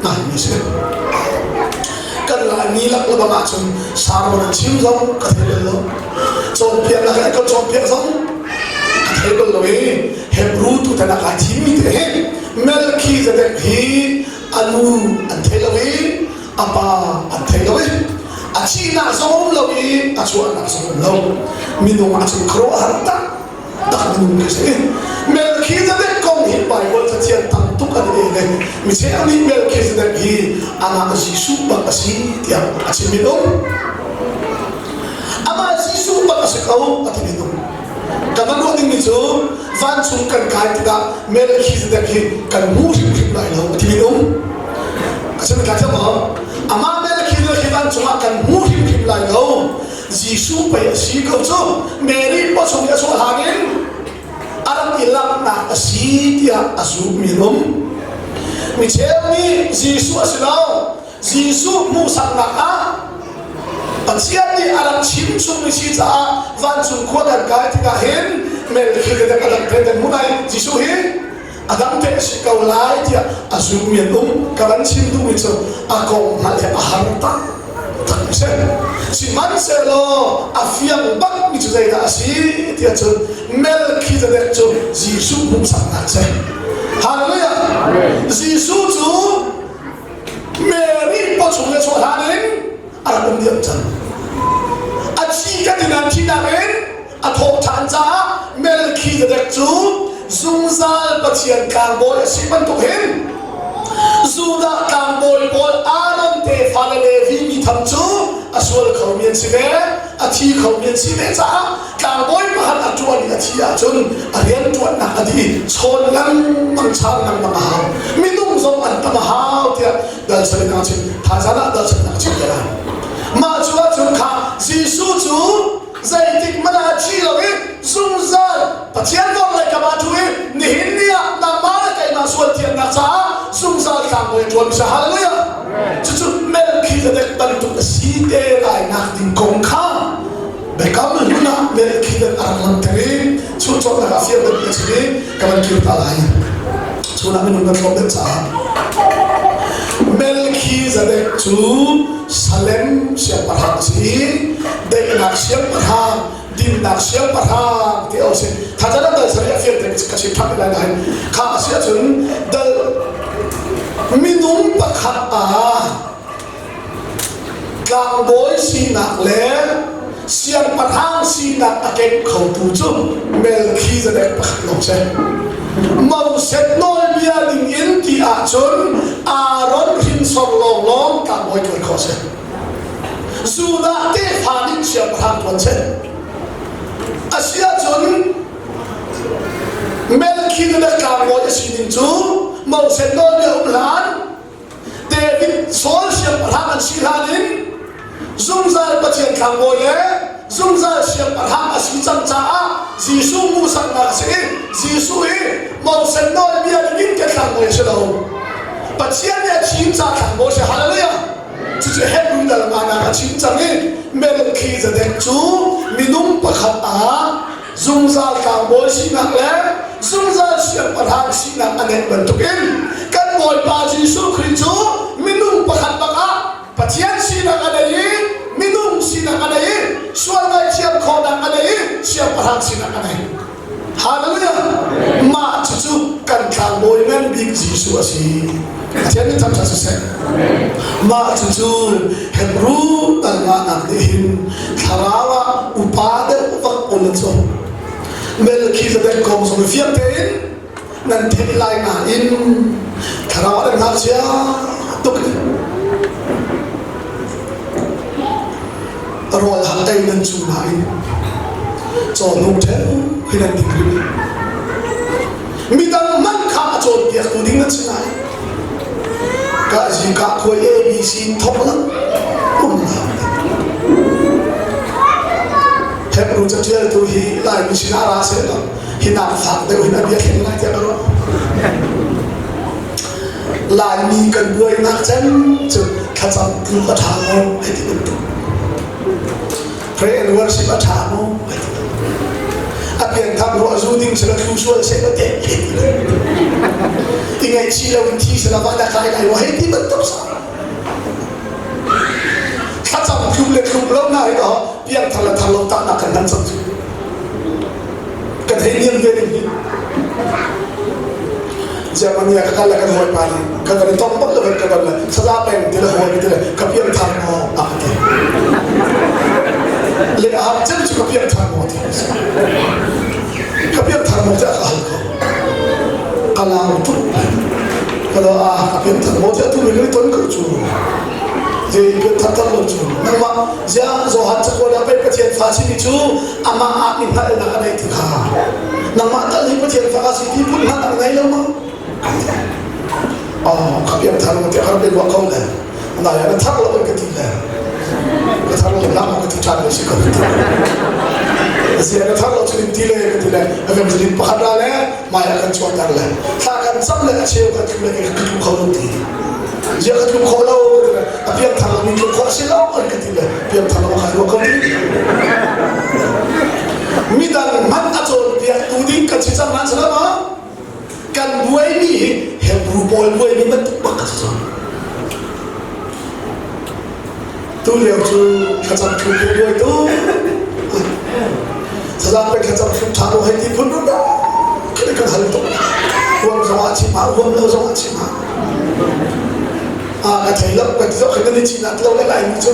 Ngaimi si. Kan Laimi lak lebang ahcun sermon an chim zong ka thei bal lo. Cawnpiaknak in ka cawnpiak zong ka thei bal lo i Hebrew tu tan ah kai thimmi te hi Melchizedek hi a nu an thei lo i a pa an thei lo i a thihnak zong um lo i a chuahnak zong um lo. Minung ahcun khuaruahhar tak tak minung khi si. Melchizedek kong hi Bible cathiang tam tuk an i le mi cheu nih Melchizedek hi amah Jesuh bak a si tiah a chim minung. Amah Jesuh bak a si ko a ti minung. Ka van ruah dingmi cu vancung kan kai tikah Melchizedek hi kan hmu hrimhrim lai lo a ti minung. Ka chim ka thiam maw? Amah Melchizedek hi vancung ah kan hmu hrimhrim lai lo. Jesuh pei a si ko cu Mary pawchung i a chuah hlan in a rak i langhnak a si tiah a zummi an um. Mi cheu nih Jesuh a si lo, Jesuh hmuhsaknak ah Pathian nih a rak chim chungmi si caah vancung khua kan kai tikah hin Melchizedek a dang te hmuh lai Jesuh hi a dang te a si ko lai tiah a zummi an um. Ka van chim duhmi cu a kong hngalh hi a har tak tak a si. Sihmanhsehlaw a fiang bakmi cu zeidah a si tiah cun Melchizedek cu Jesuh hmuhsaknak a si. Hallelujah! Jesuh cu Mary pawchung le chuah hlan in a rak um diam cang. A thi ka ti nan thinak in a thawh ṭhan caah Melchizedek cu zungzal Pathian tlangbawi a si bantuk hin Judah tlangbawi pawl Aaron tefa le Levi mi tham cu a sual khomi an si ve, a thi khomi an si ve caah tlangbawi pakhat a ṭuan i a thi ahcun a rianṭuannak a dih chawn lengmang chan lengmang a hau minung zong an tam a hau tiah dal sarin a chim thaizan ah dal sarin a chim te lai mah cu ahcun kha Jesuh cu zeitik hmanh ah thi lo i zungzal Pathian nawl lei kam ah ṭhu i nihin ni ah nangmah le keimah sual thiannak caah zungzal tlangbawi ṭuan seh hallelujah cucu Melchizedek bantuk a si te lai nak ding kong kha biakam hlun ah Melchizedek a rak langhter i chuncawnnak ah fiang deuh a chim i ka van kir ta lai chun ah minung kan tlawm deuh caah Melchizedek cu Salem siangpahrang a si i daihnak siangpahrang dinnak siangpahrang ti a si kha chan dal sari a fiang te ka chim ṭhan lai nain kha a si ahcun dal minung pakhat ah tlangbawi sinak le siangpahrang sinak a keng khotu cu Melchizedek pakhat lawng si. Moses nawlbia ning in ti ahcun Aaron hrinsor lawnglawng tlangbawi ṭuan khawh si. Judah tefa nih siangpahrang ṭuan si. A si ahcun Melchizedek tlangbawi a sining cu Moses nawlbia um hlan. David Saul siangpahrang an si hlan in zungzal Pathian tlangbawi le zungzal siangpahrang a si cang caah Jesuh hmuhsaknak a si i Jesuh hi Moses nawlbia ningin kan tlangbawi a si lo. Pathian nih a thim caah tlangbawi a si. Hallelujah! Cucu Hebrew dal nganak a chim cang i Melchizedek cu minung pakhat ah zungzal tlangbawi sinak le zungzal siangpahrang sinak a neih bantukin kan Bawipa Jesuh Khrih cu minung pakhat bak ah Pathian sinak a nei i minung sinak a nei i sual ngaihthiam khawhnak a nei i siangpahrang sinak a nei. Hallelujah! Mah cucu kan tlangbawi ngan bik Jesuh a si. Pathian nih thangṭhat siseh. Mah cucu Hebrew talngahnak nih hin thlarau ah upa deuh vak ul a cawm. Melchizedek kong zong fiang tein nan theih lai nain thlarau ah nan ngakchia tuk rawl hal ei nan cu nain cawhnuk ṭheu hi nan ding rih midang hmanh kha a cawnpiaktu ding nan si lai ka zi ka khuai ABC thok lang um la Hebrew caṭialtu hi Laimi sinah ra seh law hi nak fak deuh hin a bia thleng lai tiah ka ruah. Laimi kan buainak cem cu thlacam tluk a ṭha maw hei ti bantuk. Pray and worship a ṭha maw hei ti bantuk. A pianthar ruah zu ding sila thlu sual seh la te hei ti bantuk. I ngaihchih lo in thi sila van a kai lai maw hei ti bantuk sa. Thlacam tluk le tluk lo na hi to piangthar le thar lo tahnak kan hman cang cu. Kan hei niam ve ding hi. Germany ah ka kal le kan hawipa nih kan van i tong bak lo kan van le saza peng ti le hawi ti le ka piangthar maw a ka ti. Le a cem cu ka piangthar maw ti. Ka piangthar maw ti a ka hal ko. Ka lau tuk. Ka lo a ka piangthar maw ti atu mi kan i ton ko cu. Zei piangthar thar lo cu. Nangmah ziah Johan cakuat ah pei Pathian fa simi cu amah ah mi hngalhnak a neih ti kha. Nangmah tal hi Pathian fa ka si ti phun hmanh a ngei lo ma? Oh, ka piangthar lo tiah ka rak ruah ko le. Na ya na thar lo ka ti le. Ka thar lo la ka ti ṭhan le si ko. Zia na thar lo cu ti le ka ti le. A kan zilin pakhat ra le mai a kan chuahter le. Thla kan cam le a cheu kan tlu le ka tlu kho lo ti. Zia ka tlu kho lo ka ti le. A piangthar lo mi tlu khawh si lo an ka ti le. Piangthar lo ka ruah ko ti. Midang hmanh a cawnpiaktu ding kan si cang nan si lo ma? Kan buaimi hi Hebrew pawl buaimi bantuk bak a si cang. Tu lio cu thlacam thu ke buai tu. Thlacam pe thlacam thu tha lo hei ti phun rum khi kan hal tuk. Huam zong ah chim ah huam lo zong ah chim ah. Ah ka thei lo ka ti zo khi kan i chin at lo le lai mi cu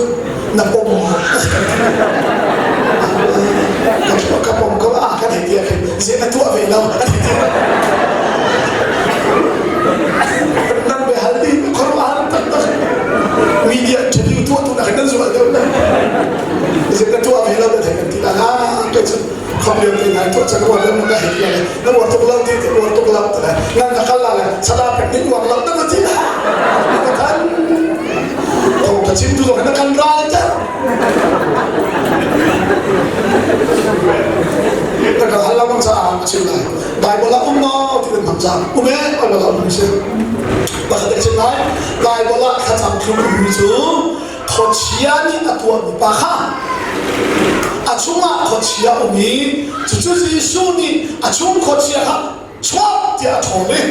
na pom ka ka pom ko ah ka thei tia khi ze na tuah ve lo ka thei tia nan be hal di khuaruahhar taktak media interview tuah tu nak nan zual deuh le ze na tuah ve lo na thei kan ti la ah ke cu khom lian te nai tuah cang uar lo na hei ti la na uar tuk lo ti uar tuk lo te nan ka kal la le sada pek ning uar lo na ti la na kan thong ka chim tu na kan ral te na ka hal lamang sa a chim lai Bible ah um maw ti kan hmang ca um e Bible ah um si pakhat ka chim lai Bible ah thlacam thlum mi cu khuachia nih a tuahmi pa kha a chungah khuachia um i cucu Jesuh nih a chung khuachia kha chuak tiah a ṭhawl i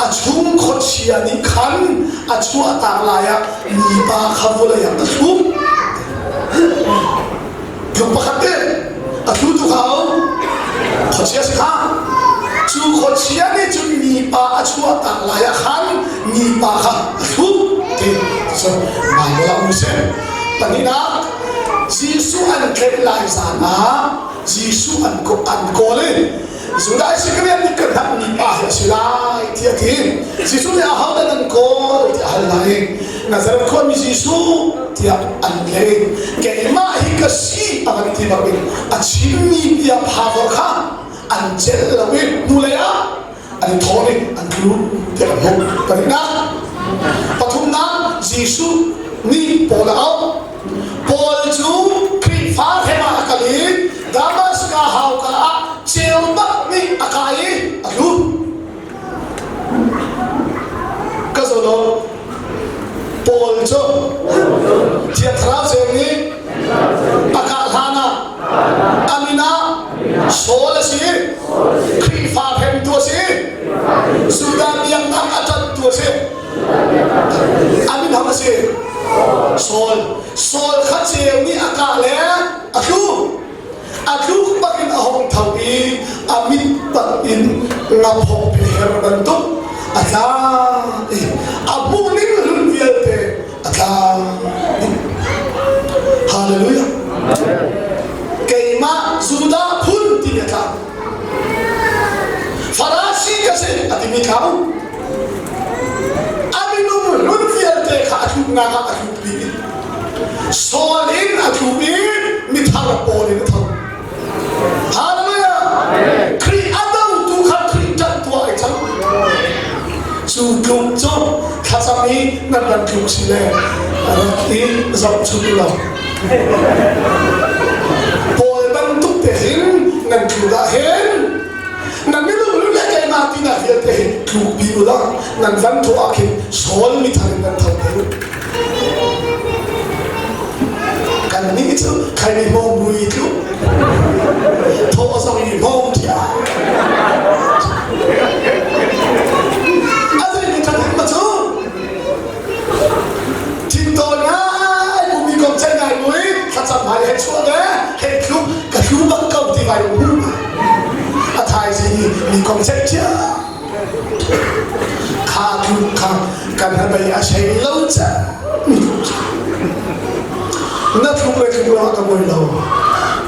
a chung khuachia nih khan a chuahtak lai ah mipa kha vawlei ah a thlum Tluk pakhat te a thlu tu kha khuachia si kha cu khuachia nih cun mipa a chuah tak lai ah khan mipa kha a thlu ti so Bible ah um si pahnihnak Jesuh an tlaih lai zan ah Jesuh an an kawl i Judah Isakariot nih kan hngalh mipa hi a si lai tiah a ti. Jesuh nih ahodah nan kawl tiah a hal hna i Nazareth khuami Jesuh tiah an leh. Keimah hi ka si a van ti bangin a chimmi bia phakor kha an celh lo i hnulei ah an i thawn i an tlu tiah kan hmuh. Pahnihnak, pathumnak. Jesuh nih Paul a auh. Paul cu Khrihfa hrem ah a kal i Damaska hauka ah ceunak nih a kai i a tlu. Ka zawn Paul cu Thiang Thlarau ceu nih a kah hlan ah a min ah Saul a si, Khrihfa hremtu a si, Judah biaknak a ṭanhtu a si. A min ham a si. Saul. Saul kha ceu nih a kah le a tlu. A tluk bak in a hung tho i a mit bak in ngaphok her bantuk a tla i a hmuh ning hlun vialte a tla dih. Hallelujah. Keimah Judah phun timi a tla. Farasi ka si a timi tla u. A minung hlun vialte kha a tluknak ah a tluk dih. Saul in a tluk i mithar pawl in a tho. Hallelujah! Khrih a dotu kha Khrih ṭanh tuah ai cang. Cu tluk cu thlacam i nan rak tluk si le rak i zohchun lo. Paul bantuk te hin nan tluk ah hin nan minung lu le keimah tinak vialte hin tluk bi u law nan van thawh ah khin Saul mithar in nan tho te u. Kannih cu khaini hmawng mui tlu thaw zong i hmawng ṭhia a zei mi ṭhat ma cu thintawn ngai bumi kong ceih ngai mui thlacam hmai he chuah le he thluk ka thlu bak ko ti vai um a thaizing mi kong ceih ṭhia Kha tluk kha kan hnabei a sei lo ca mi tluk ca. Na tluk le tluk lo ah ka buai lo.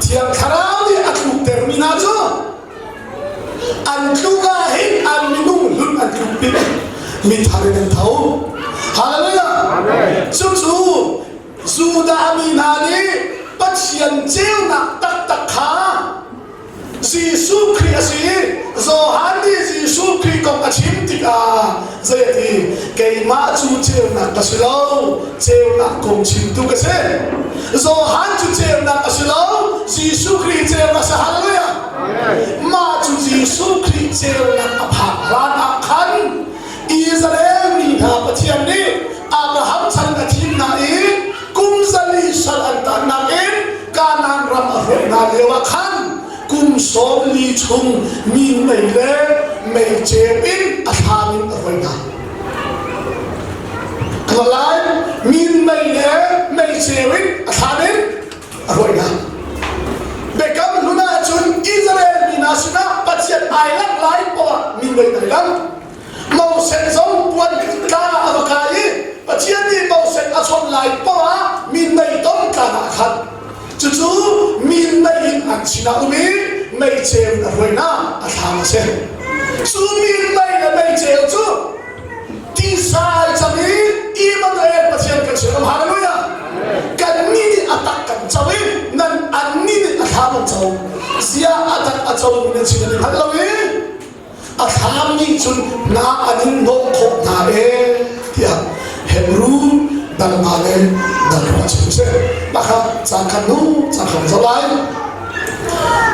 Thiang Thlarau nih a tlukter mi hna cu an tluk ah hin an minung hlun an tluk bik mi thar in an tho. Hallelujah. Cucu Judah mi hna nih Pathian ceunak taktak kha Jesuh Khrih a si. Johan nih Jesuh Khrih kong a chim tikah zei a ti? Keimah cu ceunak ka si lo, ceunak kong chimtu ka si. Johan cu ceunak a si lo, Jesuh Khrih ceunak a si. Hallelujah! Mah cu Jesuh Khrih ceunak a phak hlan ah khan Israel mi hna Pathian nih Abraham chan a thim hna i kum zali sal an tannak in Kanaan ram a hruai hna lio ah khan kum 40 chung minmei le meiceu in a thlam in a hruai hna. Lai minmei le meiceu in a thlam in a hruai hna. Biakam hlun ahcun Israel mi hna sinah Pathian ai langh lai poah minmei ai lang. Moses zong puan tlang ah a va kai i Pathian nih Moses a chawnh lai poah ah minmei tom tlang ah a khat. Cucu minmei in an sinah um i meiceu in a hruai hna a thlam a si. Cu minmei le meiceu cu tisa ai cang i Immanuel Pathian kan si ram hallelujah. Kannih nih a tak kan co i nan annih nih a thlam an co. Ziah a tak a co mi nan sin an i hngal lo i a thlam nih cun hna an in hnawh khawh hna e tiah Hebrew dal nga le dal rua chim si mah kha caan khat hnu caan khat zoh lai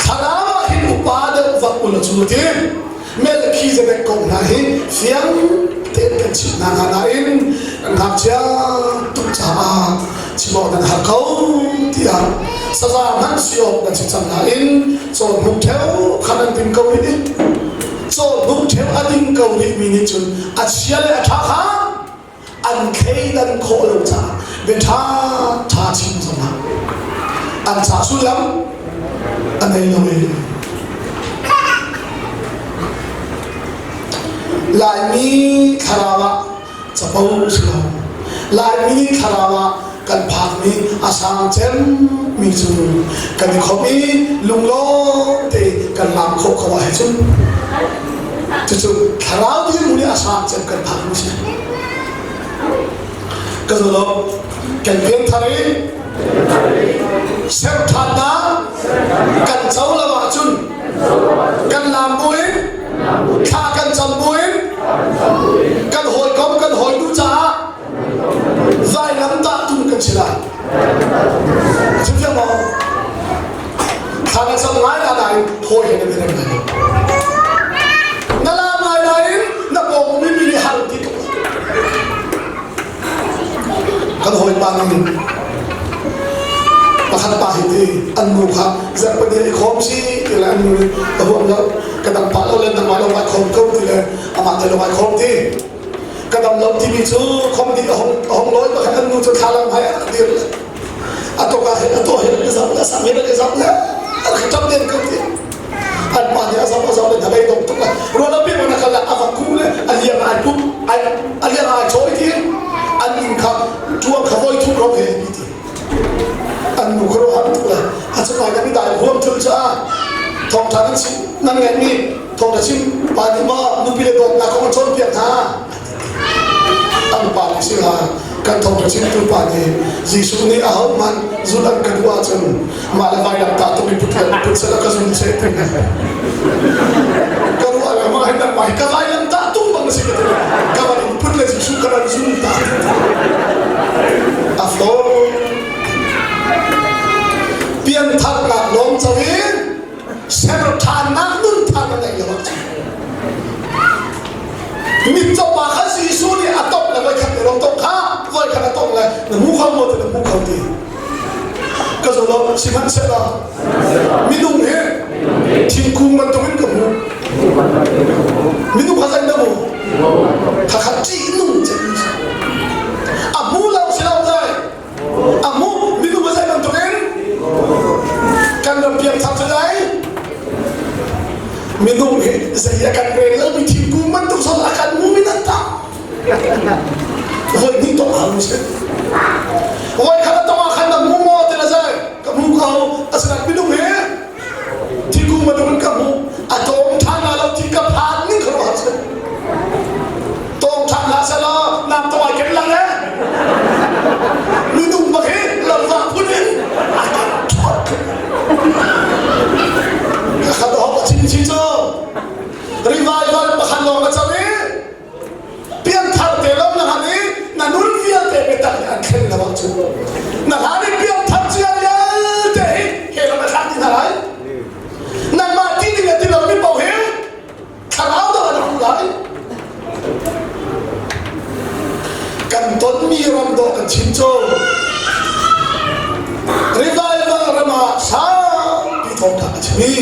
thlarau ah hin upa deuh vak ula cu ti Melchizedek kong hna hi fiang tein kan chimh hna hna nain kan ngakchia tuk caah chim awk nan har ko tiah saza hmanh si awk nan si cang nain cawnhnuk ṭheo kha nan ding ko rih i cawnhnuk ṭheo a ding ko rihmi nih cun a chia le a ṭha kha an thleidan khawh lo caah bia ṭha ṭha chim zongah an ca sullam a nei lo i Laimi thlarau ah capo si lo. Laimi thlarau ah kan phakmi a sang cemmi cu kan i khom i lunglawm te kan lam khawh ko ah cun cucu thlarau dirhmun i a sang cem kan phakmi si. Ka zo kan pianthar i serṭhannak kan co lo ahcun kan lam buin thla kan cam buin kan hawikom kan hawinu caah Thla na cam ngai na nain hawi he na i rem lai lo. Na la ngai nain na pawng mi mi nih har ti tuk. Kan hawipa nih pakhat pa hi ti an nu kha zarhpini i khawm si ti le an nu nih ka huam lo ka dam pah lo le nangmah lo ai khawm ko ti le amah te lo ai khawm ti ka dam lo timi cu khom dih a hong a hong lawi pakhat an nu cu thlalang hmai a rak dir le a tok ah hin a to hin a zam le a sang hin a zam le a rak ṭap den ko ti an pa nih a zam a zam le hnabei dong tuk le rual a pi mana kal le a va ku le a liang ai pup ai a liang ai chawi ti an inn kha ṭuang kha voi thum ro he ti an nu kha ro ham tuk le a chung ai kan dai huam thul caah thawngṭha nan chim nan ngeih mi thawngṭha chim pa nih maw nupi le dawtnak kong a cawnpiak hna An pa nih si hlah kan thawngṭha chimtu pa nih Jesuh nih ahohmanh zulh an ka duh ahcun mah le vailam tah tuk i put put seh ka zul seh ti ka ruah le mah hi nangmah hi ka vailam tah tung bang si ka ti ka van in put le Jesuh ka ran zul ta a flo piantharnak lawng co in ser ṭhannak nun thar na neih lo ahcun mitcaw pa kha Jesuh nih a tongh le voikhat ne lo tongh kha voikhat a tongh le na hmu kho maw ti na hmu kho ti ka zo lo sihmanhsehlaw minung hi thingkung bantukin ka hmu minung kha zei na hmu khakha ṭihnung cem a hmu lo si lo dai A hmuh minung a zei bantukin kan ram piangthar cu dai minung hi zei a kan rel lomi thingkung bantuk zong a kan hmu mi nan tak voi hnih tong hau si voi khat a tong ah khan na hmu maw ti na zai ka hmu ko asinain minung hi thingkung bantukin ka hmu a tawng ṭhan la lo ti ka phan ning kha ruah si tawng ṭhan hlah selaw nam tawng ai ken lang eh minung bak hi lamva phun in a kan ṭhawt ka khat hok a chim chi cu revival pakhat lawng na cang i piangthar te lo na han i na nun vialte biatak nih an thlen lo ahcun na hlan i piangthar cia vialte hi he lam a thlak ti hna lai nangmah ti ding a ti lomi paoh hi thlarau dang an hmu lai kan tonmi ram dawh kan chim cu revival ram ah saupi thawngtha a chim i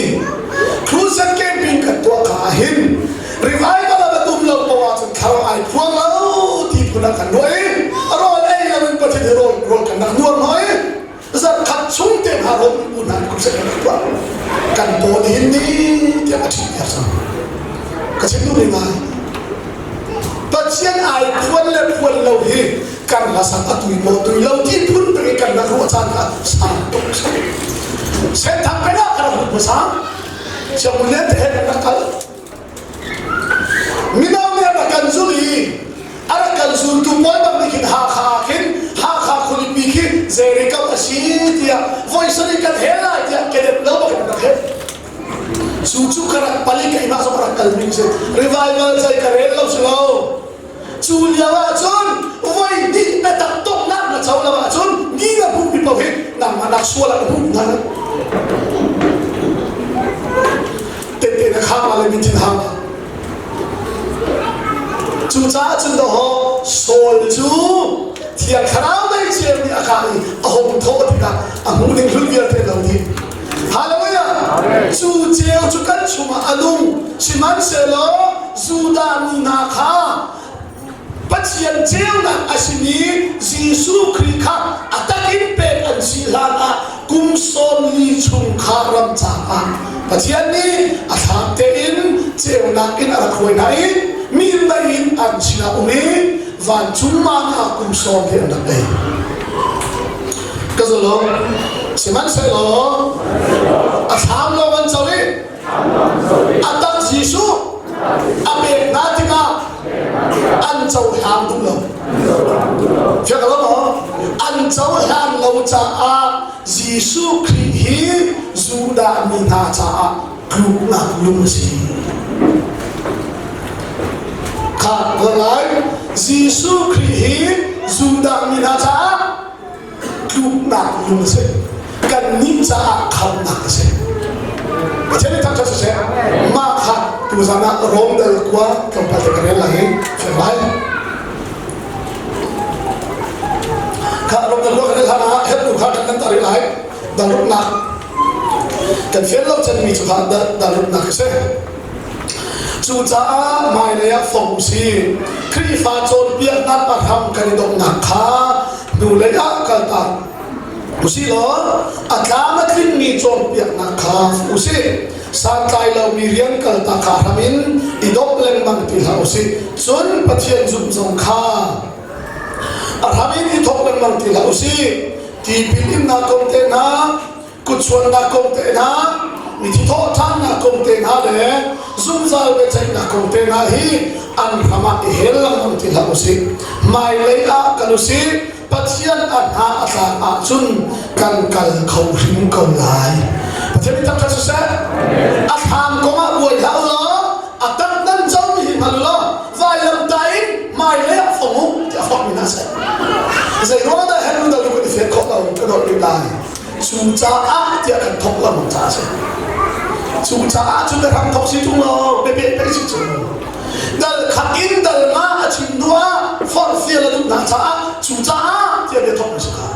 crusade camping kan tuah ka ah hin revival ah na um lo poah ahcun thlarau ai phuang lo ti phun ah kan ruah i rawl ei lo in Pathian hi rawl rawl kan rak nuar hoi zarkhat chung te hna rawl u hna crusade kan rak tuah kan paw nihin ni tiang a ṭhit piak cang ka chim duh ngai Pathian ai phuan le phuan lo hi kan hlasak a tui maw tui lo ti phun peng kan rak ruah caan kha sang tuk senthang peng ah kan rak hmasa siangpahrang lian te he kan rak kal Mino nih a rak kan zulh i a rak kan zultu pawl bang nih khin Hakha ah khin Hakha khualipi khi Jericho a si tiah voi sarih kan hel lai tiah kedep lo bak in rak hel. Cu cu ka rak palik keimah zong rak kal mi si revival cai ka rel lo si lo. Cu lio ahcun voi hnih biatak tawknak na co lo ahcun mi na hmuhmi paoh hi nangmah nak sual ah na hmuh hna lai. Tete na kham le min thin hang Cucaah cun dawhaw Saul cu Thiang Thlarau mei cia nih a kah i a hung thawh tikah a hmuh ding hlun vialte lo dih. Hallelujah! Cu ceu cu kan chungah a nung. Sihmanhsehlaw Judah mi hna kha Pathian ceunak a simi Jesuh Khrih kha a tak in pek an si hlan ah kum 40 chung kha ram caah Pathian nih a thlam tein ceunak in a rak hruai hna i mi mei in an sinah um i vancung mana kum sawm hi an rak ei. Ka zulung sihmanhsehlaw a thlam lawng an co i a tak Jesuh a pek hna tikah an cohlang duh lo. Fiang lo maw? An cohlan lo caah Jesuh Khrih hi Judah mi hna caah tluknak lung a si. Kha lai Jesuh Khrih hi Judah mi hna caah tluknak lung a si. Kannih caah khamnak a si. Pathian nih thangṭhat siseh. Mah kha tuzan ah Rom dal kua tlawmpal te ka rel lai i fiang lai. Kha Rom dal kua ka rel hlan ah Hebrew kha kan kan tar lai. Dal ruknak kan fian lo canmi cu kha dal ruknak a si. Cucaah hmailei ah fong si. Khrihfa cawnpiaknak a hram kan i donghnak kha hnulei ah kaltak usilaw a tlam a tlingmi cawnpiaknak kha usih. Santlai lomi rian kaltak kha hram in i dawp lengmang ti hlah usih. Cun Pathian zumh zong kha a hram in i thawk lengmang ti hlah usih. Tipil innak kong te hna, kutchuannak kong te hna, mithi thawhṭhannak kong te hna le zungzal biaceihnak kong te hna hi an hram ah i hel lengmang ti hlah usih. Hmailei ah kal usih. Pathian a hna a tlak ahcun kan kal kho hrim ko lai. Pathian nih thangṭhat siseh. A thlam kong ah buai hlah u law a tak nan comi hi hngal u law vailamtah in hmailei ah fong u tiah forhmi hna seh. Zei ruang dah Hebrew dal kan i fian khawh lo ka dolh rih lai. Cucaah tiah kan thawk lo caah a si. Cucaah cun na ram thawk si ṭung lo, biapeh pei si ṭung lo. Dal khat in dal nga a chim hnu ah forhfial a duh hna caah cucaah tiah bia thawk a si kha.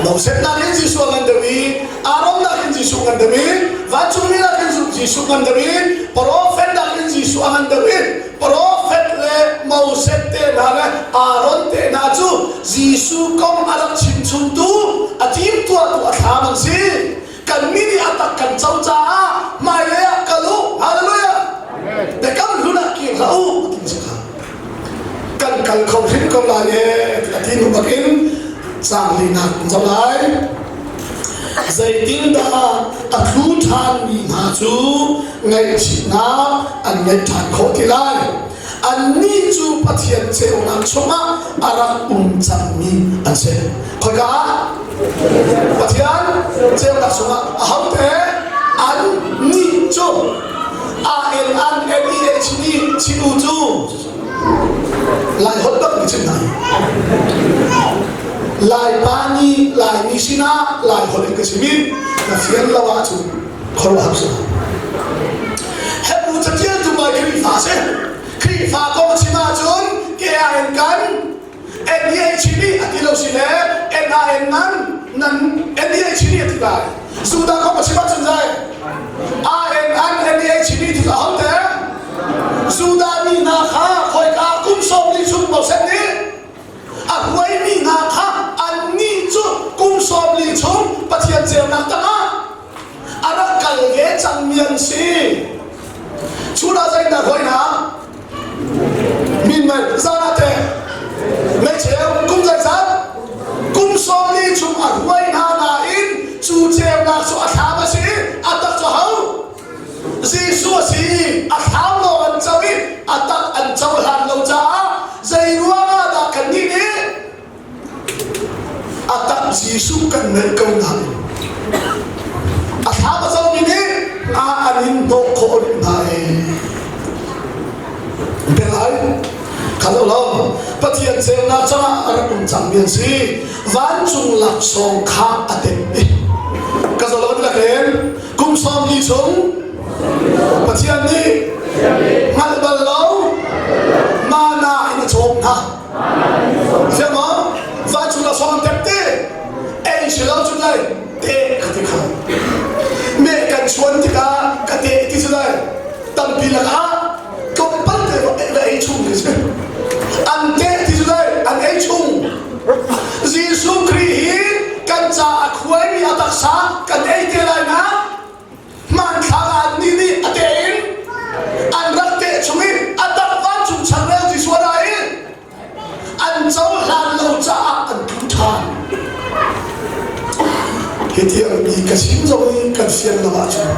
Moses nakin Jesuh a ngan deuh i Aaron nakin Jesuh ngan deuh i vancungmi nakin Jesuh ngan deuh i profet nakin Jesuh a ngan deuh i profet le Moses te hna le Aaron te hna cu Jesuh kong a rak chimchungtu a timtuahtu a thlam an si. Kannih nih a tak kan co caah hmailei ah kal u. Hallelujah! Biakam hlun ah kir hlah u ti si kha. Kan kal kho hrim ko lai e a ti hnu bakin caang linak kan zoh lai. Zeitindah a tlu ṭhanmi hna cu ngaihchihnak an ngeih ṭhan khawh ti lai? Annih cu Pathian ceunak chungah a rak um cangmi an si. Khoika ah? Pathian ceunak chungah ahote annih cu A N N N E H nih chi u cu Lai holh bak mi chim hna. Lai pa nih Laimi sinah Lai holh in ka chim i na fian lo ahcun khuaruahhar si Hebrew catialtu pa Khrihfa a si. Khrihfa kong chim ahcun KIN kan NDHB a ti lo si le NIN nan nan NDHB a ti lai. Sudan kong a chim ahcun zai ANN NDHB ti a ho te Judah mi hna kha khoika kum sawm li chung Moses nih a hruaimi hna kha annih cu kum sawm li chung Pathian ceunak tangah a rak kal ve cangmi an si. Chun ah zeidah hoi hna? Min mei zan ah teh meicheu kum zeizat? Kum sawm li chung a hruai hna nain cu ceunak cu a thlam a si a tak cu ho? Jesuh a si a thlam lawng an co i a tak an cohlan lo caah zei ruangah dah kannih nih A tak Jesuh kan ngeih ko nain a thlam a comi nih nga an in hnawh khawh rih hna i bialai kha lo lo Pathian ceunak cangah a rak um cangmi an si vancung laksawng kha a tep i ka zolo lakin kum sawm li chung Pathian nih hngalh bal lo mana in a cawm hna Fiang maw? Vancung la sawm tep te ei si lo cun lai te ka ti kha. Me kan chuan tikah ka te ti si lai tampi lakah tlawmpal te va ei chung ti si. An te ti si lai an ei chung. Jesuh Khrih hi kan ca a khuaimi a taksa kan ei te lai na Hmanthlak ah annih nih a teh in an rak teh chung i a tak vancung changreu Jesuh a ra i an cohlan lo caah an tlu ṭhan. Hi tiang mi ka chim zong hi kan fian lo ahcun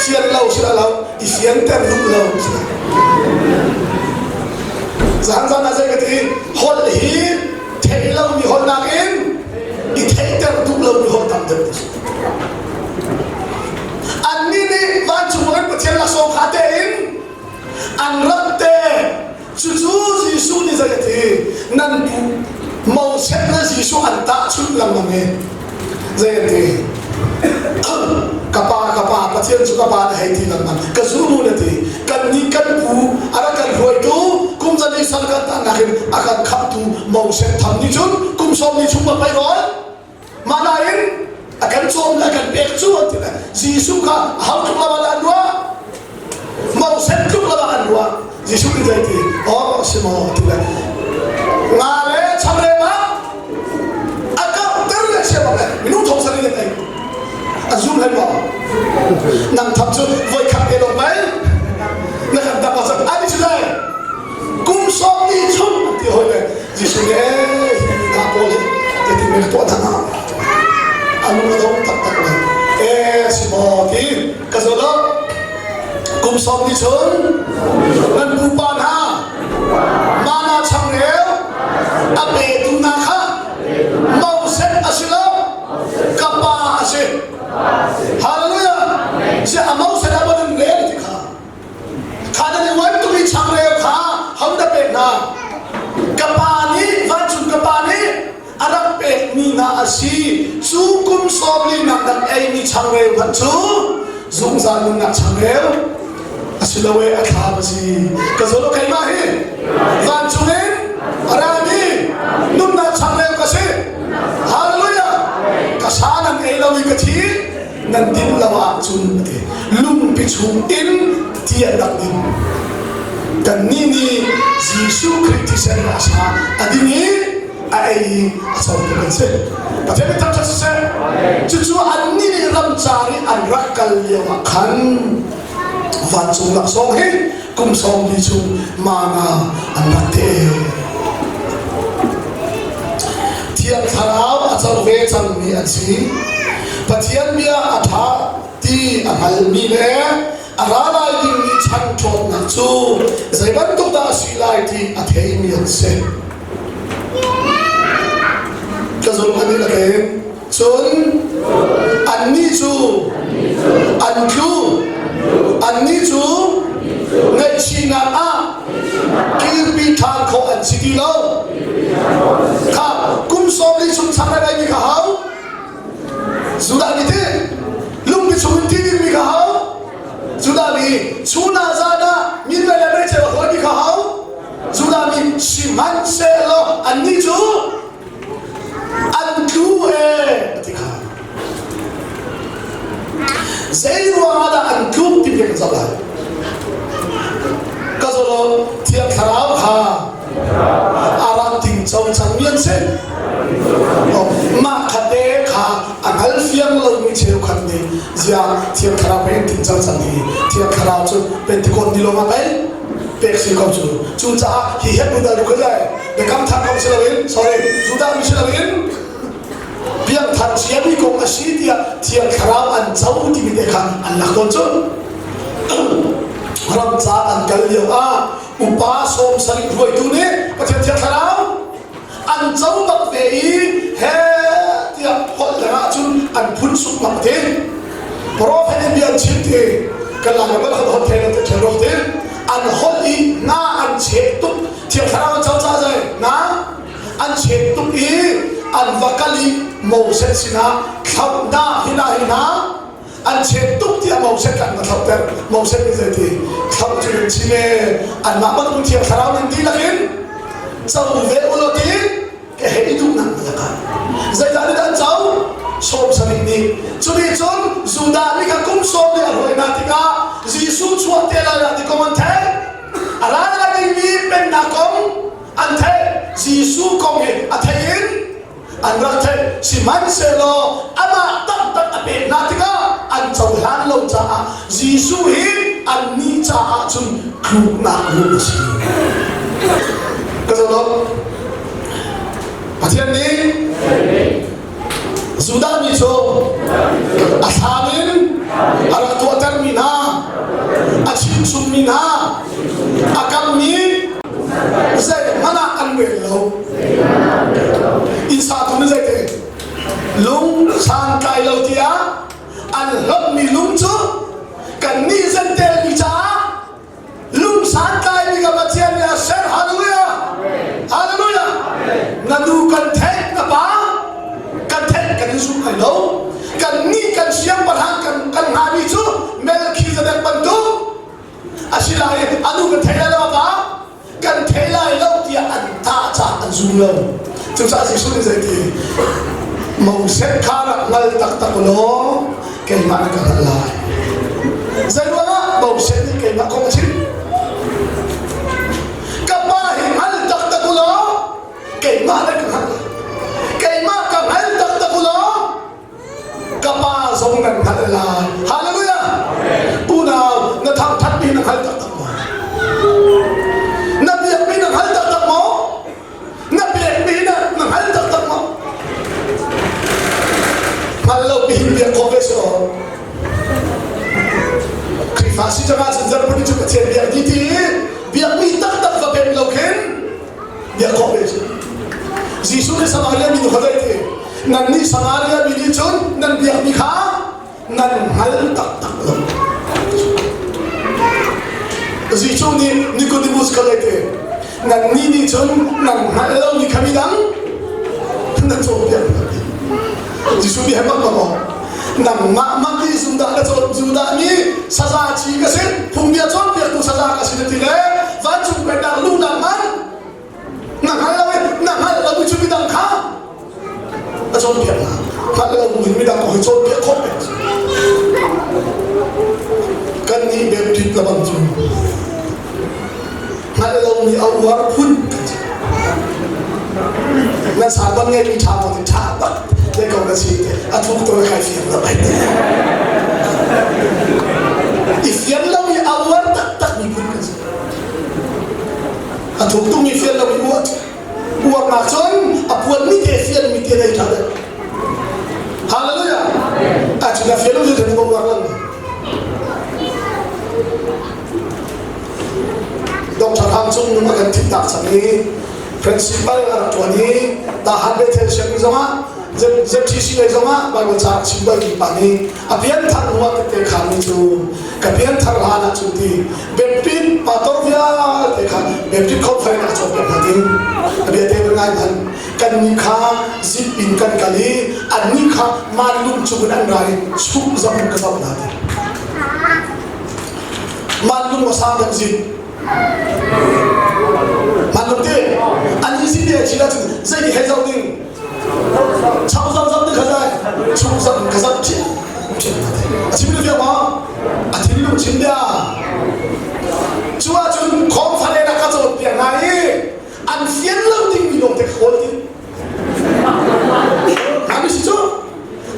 fian lo si lo i fianter duh lo si Zan zan ah zei ka ti holh hi theih lomi holh nakin i theihter duh lomi holh tam deuh ti si. Annih nih vancung in Pathian laksawng kha tein an rat te. Cucu Jesuh nih zei a ti? Nan pu Moses le Jesuh an tahchunh lengmang i zei an ti? Ka pa. Pathian cu ka pa na hei ti lengmang. Ka zulu na ti. Kan nih kan pu a rak kan hruaitu kum zali sal kan tahnak in a kan khamhtu Moses tham nih cun kum sawm ni chung va pei rawl mah nain a kan cawm le a kan pek cu an ti le Jesuh kha ho tluk lo ah an ruah Moses tluk lo ah an ruah Jesuh nih zei ti aw si maw ti le nga le changreu ah a karhter le chia bak le minung thong sari le ei a zum hlei maw nang tham cu voi khat te lo mei na kan tak ah ani cu dai kum sawm ni chung ti hoi le Jesuh nih ee hi mi hna pawl hi zeitin men tuah hna a lung a dong taktak le ee si maw ti ka zo lo kum sawm ni chung nan pupa hna mana changreu a petu hna kha Moses a si lo ka pa a si Hallelujah si a Moses a ban rel ti kha Kha nan i uan tuk i changreu kha ho na pek hna? Ka pa nih vancung ka pa nih a rak pekmi hna a si. Cu kum sawm linak rak eimi changreu hmanh cu zungzal nunnak changreu a si lo e a thlam a si. Ka zawl keimah hi vancung in a rami nunnak changreu ka si. Hallelujah! Ka sa nan ei lo i ka thi nan din lo ahcun a ti lungpi chung in ti an rak ding kannih nih Jesuh Khrih thisen a sa a ding i a ei i a cotu kan si Pathian nih thangṭhat siseh cucu annih nih ramcar i an rak kal lio ah khan vancung laksawng hi kum sawm li chung mana an rak te Thiang Thlarau a co ve cangmi an si. Pathian bia a ṭha ti a hngalmi le a ra lai dingmi chan ṭhawnnak cu zei bantuk dah a si lai ti a theimi an si. Ka zulh an i lakin cun annih cu an tlu annih cu ngaihchihnak ah kirpi ṭhan khawh an si ti lo kha kum sawm li chung chang lai mi kha hau Judah mi ti lungpi chung in ti ding mi kha hau Judah mi chuna zan ah min le le cheu hoi mi kha hau Judah mi sihmanhsehlaw annih cu an tlu ee ti kha zei ruangah dah an tluk ti kan zoh lai ka zo thiang thlarau kha a rak ting co cang mi an si mah khate kha a hngal fiang lomi cheukhat nih zia thiang thlarau pei ting co cang hi thiang thlarau cu pentikon ni lawng ah pei pek si ko cu cucaah hi het nu dal ruk lai biakam thar kong si loin sorry Judah mi si loin piangthar ciami kong a si tiah Thiang Thlarau an co timi te kha an lak tawn cu ram ca an kal lio ah upa sawm sarih hruaitu nih Pathian Thiang Thlarau an co bak ve i he tiah holh dang ahcun an phun suk bak ti prophet in bia an chim ti kan lak bal kha holh thei lo te ṭhial ruak ti an holh i nga an cheh tuk Thiang Thlarau an co ca zai na an chet tuk i an va kal i Moses sinah thlauh hi na hi na an chet tuk tiah Moses kan va thlauhter Moses nih zeiti thlauh cu in chim e anmah bantuk Thiang Thlarau nan dihlak in co ve u law ti ka hei duh nak lakah zeidah nih an co sawm sarih nih cu nih cun Judah nih kha kum sawm nih a hruai hna tikah Jesuh chuah te lai ah ti kong an theih a ra lai dingmi pennak kong an theih Jesuh kong hi a thei in an rak theih sihmanhsehlaw amah taktak a pek hna tikah an cohlan lo caah Jesuh hi annih caah cun tluknak lung a si ka zoh Pathian nih Judah mi cu a thlam in a rak tuahtermi hna, a chimchungmi hna, a kammi zeihmanh ah an rel lo. Inn satu nih zeiti lung santlai lo tiah an hlonhmi lung cu kannih zentelmi caah lung santlai mi ka Pathian nih a ser hallelujah hallelujah na nu kan theih na pa kan theih kan in zumh lai lo kan nih kan siangpahrang kan kan hngami cu zum lo. Cucaah Jesuh nih zeiti Moses kha rak hngal taktak law keimah na ka hngalh lai. Zeiruangah Moses nih keimah kong a chim? Ka pa hi hngal taktak u law keimah na ka hngalh lai. Keimah ka hngal taktak u law ka pa zong nan hngalh lai. Hallelujah! Unau, na thangthatmi na hngal taktak maw? Na biakmi na hngal taktak maw? Na pekmi na na hngal taktak maw? Hngal lo pihin biak khawh ve si aw. Khrihfa si cang ahcun zarhpini cu Pathian biak dih ti biakmi taktak va pek lo khin biak khawh ve si. Jesuh nih Samaria mi nu kha zei ti? Nannih Samaria mi nih cun nan biakmi kha nan hngal taktak lo. Jesuh nih Nicodemus kha zei ti? Nannih nih cun nan hngalh lomi kha midang nan cawnpiak hna ti. Jesuh nih bak bak aw nangmah mah ti Judah na cawn Judah mi saza ci ka si phungbia cawnpiaktu saza ka si na ti le vancung pennak luhnak man na hngal lo i na hngalh lo mi cu midang kha a cawnpiak hna hngalh lo in midang kong hi cawnpiak khawh pek kan nih Baptist la bang cu hngalh lo mi a uar phun kan si nan sarban ngei mi ṭha maw ti ṭha bak le ko na si a thuk to kai fiang lo ai i fian lo i a uar taktak mi phun kan si a thuk tung i fian lo i uar uarnak cun a puan mi te fian mi te dei ṭha deuh hallelujah a cu na fian lo cu na uar lo Dr. Hang Cung nung a kan thihtak cang i principal a rak ṭuan i Tahan Bethel sianginn zongah ZTC lei zongah Bible ca a chim balmi pa nih a pianthar hnu ah tette khaami cu ka pianthar hlan ah cun ti Baptist pastor vialte kha Baptist conference a cawnpiak hna ding a bia te ngai hmanh kan nih kha zip in kan kal i annih kha manlung cung in an ra i chuk zam in ka zoh hna ti Manlung a sang deuh zin. Manlung ti an i zin ti chin ahcun zei ti hei zoh ding. Chau zam zam ding kha zai. Chung zam ka zam chin. A chim lu ma? A thinlung chim bia. Cu ahcun khawm fale na ka cawn piak hna i an fian lo ding mi lawng te ka kawl ti. Ami si cu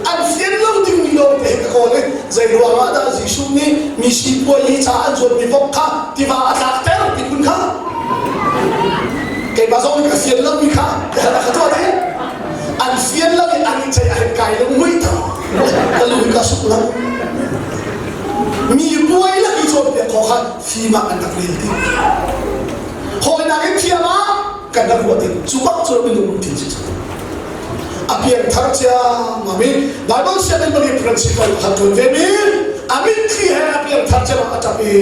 an fian lo dingmi lawngte ka kawl i zei ruangah dah Jesuh nih mi sipuai hi ca an zuatmi vok kha tiva a tlakter ti phun kha keimah zong nih ka fian lomi kha ka ka tuah ding an fian lo i an i ceih a kai lo mui ta ka lu ka suk lo mi buai lak i cawnpiak kho kha fim ah an rak rel ti hawinak in thiam ah kan rak ruah ding cu bak cu minung lungthin si a pianthar ciammam i Bible sianginn bang i principal pakhat ṭuan ve mi a mitthli he a pianthar ciammam a ṭap i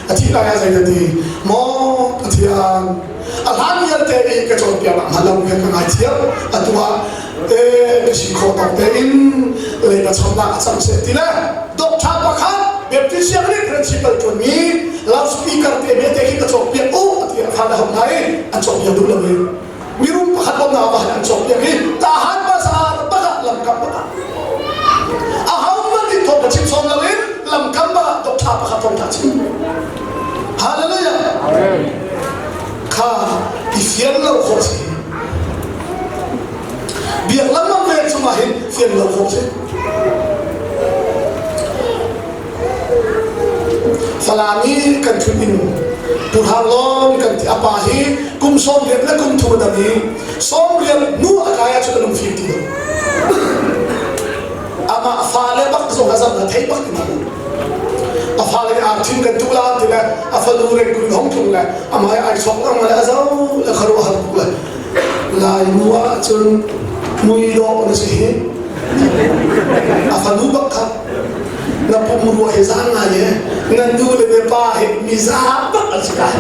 a thih lai ah zei ti maw Pathian a hlan vialte i ka cawnpiak nak hnga lo he ka ngaithiam atu ah e ka si khawh tawk tein leiba chawmnak a cang seh ti le doctor pakhat Baptist sianginn principal ṭuan mi loudspeaker te me te khi ka cawnpiak u ti a phan a hom hna i an cawnpiak duh lo i mirum pakhat bawmnak ah an cawnpiak i tahan bazar bakah lamkam bakah a ho hmanh nih thawng ka chim sawm lo in lamkam bakah doctor pakhat thawngtha chim hallelujah kha i fian lo khawh si biak lengmang ve chungah hin fian lo khawh si Falam i kan ṭhut in Purhang lawng kan ti a pa hi kum 80 le kum thum a dam i 80 hnu a kai ahcun a lungfim ti lo. Amah fale bak zong a zam na thei bak ti ma a fale nih arthin kan tuh la ti le a fanu rengkun hong tlung le amah ai sawk lang le a zo le kharuah har tuk le Lai nu ahcun mui dawh na si hi. A fanu bak kha na pumrua hi zang ngai e na nu le na pa hi mi za bak an si lai.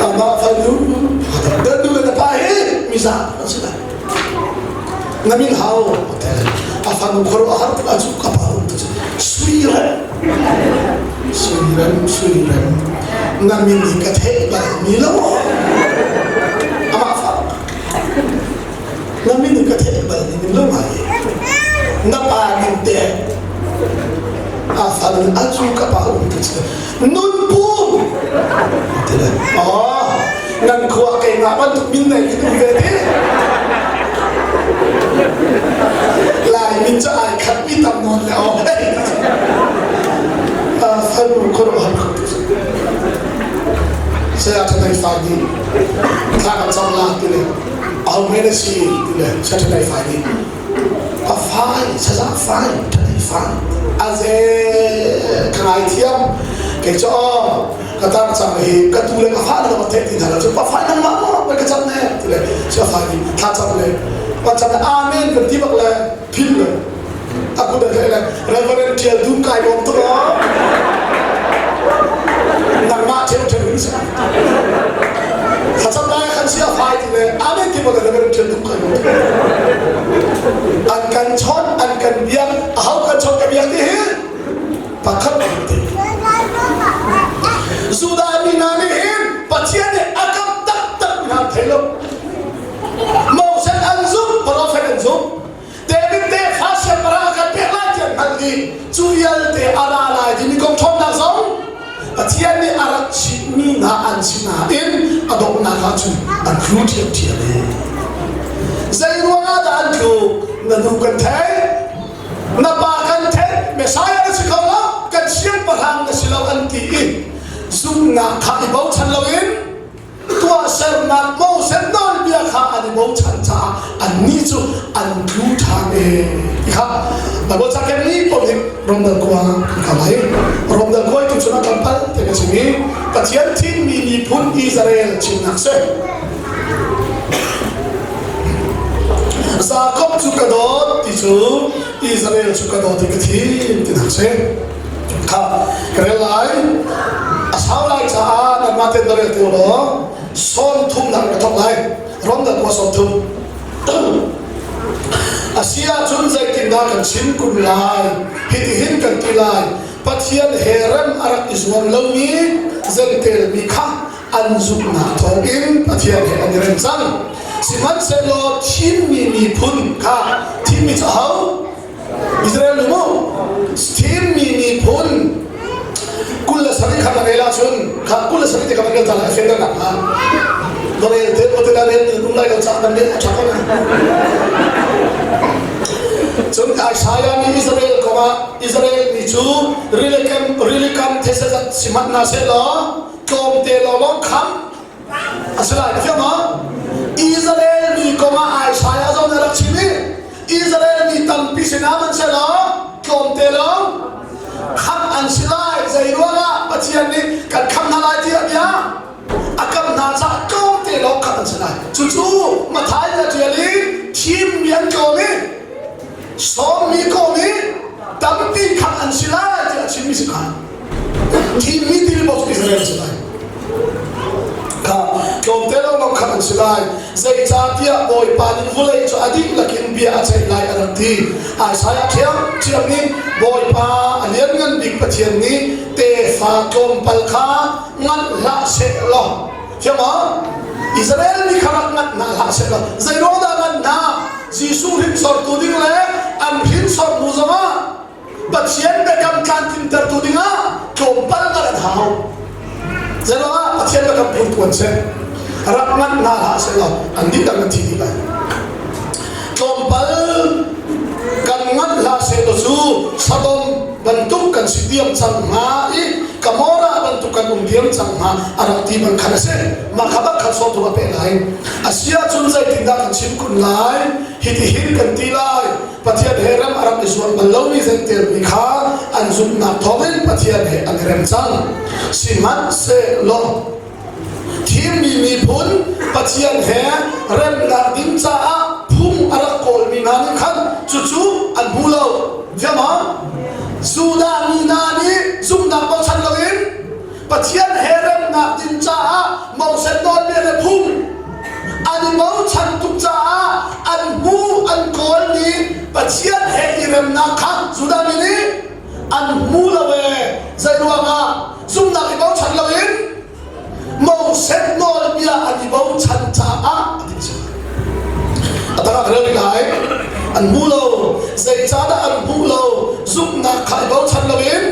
Amah fanu na nu le na pa hi mi za an si lai. Na min hau a fanu khuaruah har tuk a cu ka pa um tu sui rem sui rem sui rem na min hi ka theih bal mi lo amah. Na pa min te a fal a cu ka pa um tu si nun pum ti le oh nan khua keimah bantuk min nei in um ve ti Lai min cu ai khat mi tam nawn le oh fanu khuaruahhar kho tu saya thanai fai nih thla kan cam la ti le aho men a si ti le saya thanai fai nih a fai saza fai thanai fai a ze ka ngai thiam kei cu ka tar cang i ka tu le ka fa le ka theih ti hna lo cu pa fai nangmah maw ka cam ne ti le saya fai nih thla cam le pa cam le amen kan ti bak le phil le a kut a tlaih le Reverend Tial Dum kai lawm tuk aw nangmah ṭheu ṭheu in si thlacam lai khan si a fai ti le amen ti bak Reverend Tial Dum kai lawm tuk an kan chawt an kan biak a hau kan chawt ka biak ti hi pakhat ti Judah mi hna nih hin Pathian nih a kam taktak mi hna thei lo Moses an zumh prophet an zumh David tefa siangpahrang a kan pek lai ti an hngalh i cu vialte a ra lai timi kong ṭhawnnak zong Pathian nih a rak chimmi hna an si nain a donghnak ah cun an tlu ṭhiamṭhiam e. Zei ruangah dah an tlu? Na nu kan theih, na pa kan theih, Messiah na si kho lo, kan siangpahrang na si lo an ti i zumhnak kha i bochan loin tuahsernak Moses nawlbia kha an i bochan caah annih cu an tlu ṭhan e ti kha Bible ca kenmi pawl nih Romdal khua kan kal lai. Romdal khua tu cun a tlawmpal te ka chim i Pathian thimmi miphun Israel chimnak si. Jakob cu ka dawt ti cu Israel cu ka dawt i ka thim tinak si. Kha ka rel lai. A sau lai caah nanmah ten va rel te law sawm thumnak ka thawk lai. Rom dal kua sawm thum. A si ahcun zeitindah kan chim kun lai? Hitihin kan ti lai. Pathian he rem a rak i zuam lomi zentelmi kha an zumhnak thawngin Pathian he an i rem cang. Sihmanhsehlaw thimmi miphun kha thimmi cu aho? Israel nu mu thimmi miphun 27 kha kan rel ahcun kha 27 te kha kan rel ta lai fehter nak hnga na rel te ko te na rel um lai lo caah kan rel a ṭha ko na cun Isaiah nih Israel kongah Israel mi cu rilikam rilikam thesazat sihmanh hna seh law tlawmte lawnglawng kham a si lai thiam ma Israel mi kongah Isaiah zong nih a rak chim i Israel mi tampi sinah man seh law tlawmte lawng khamh an si lai zei ruangah Pathian nih kan khamh hna lai tiah bia a kam hna caah tlawmte lawng khamh an si lai cucu Mathai nih a ṭial i thimmi an tlawm i sawmmi kawm i tampi khamh an si lai tiah a chimmi si kha thimmi til bawk Israel si lai kha tlawmte lawnglawng khat an si lai zeicahtiah Bawipa nih vulei cu a dihlak in bia a ceih lai a rak ti Isaiah ṭhiam ṭhiam nih Bawipa a lianngan bik Pathian nih tefa tlawmpal kha nganh hlah seh law thiam maw Israel mi kha rak nganh hna hlah seh law zei ruang dah nganh hna Jesuh hringsortu ding le an hrinsor hnu zongah Pathian biakam tlamtlintertu dingah tlawmpal ngat an hau. Zeiruangah Pathian biakam phun tuan seh. Rak ngat hna hlah seh law an dihlak an thi dih lai. Tlawmpal kan ngat hlah seh law cu Sodom bantuk kan si diam cang hnga i Gomorrah bantuk kan um diam cang hnga a rak ti bang khan a si. Mah kha bak khan sawm a peh lai. A si ahcun zeitindah kan chim kun lai? Hitihin kan ti lai. Pathian he ram a rak i zuam bal lomi zentelmi kha an zumhnak thawngin Pathian he an i rem cang. Sihmanhsehlaw thimmi miphun Pathian he remnak ding caah phung a rak kawlmi hna nih khan cucu an hmu lo. Fiang Judah mi hna nih zumhnak bochan loin Pathian he remnak ding caah Moses nawlbia le phung an i bochan tuk caah an hmu an kawlmi Pathian he i remnak kha Judah mi nih an hmu lo ee zei ruangah zumhnak i bochan loin Moses nawlbia an i bochan caah a ti a si. A dang ah rel lai an hmu lo. Zeicahdah an hmuh lo? Zumhnak kha i bochan loin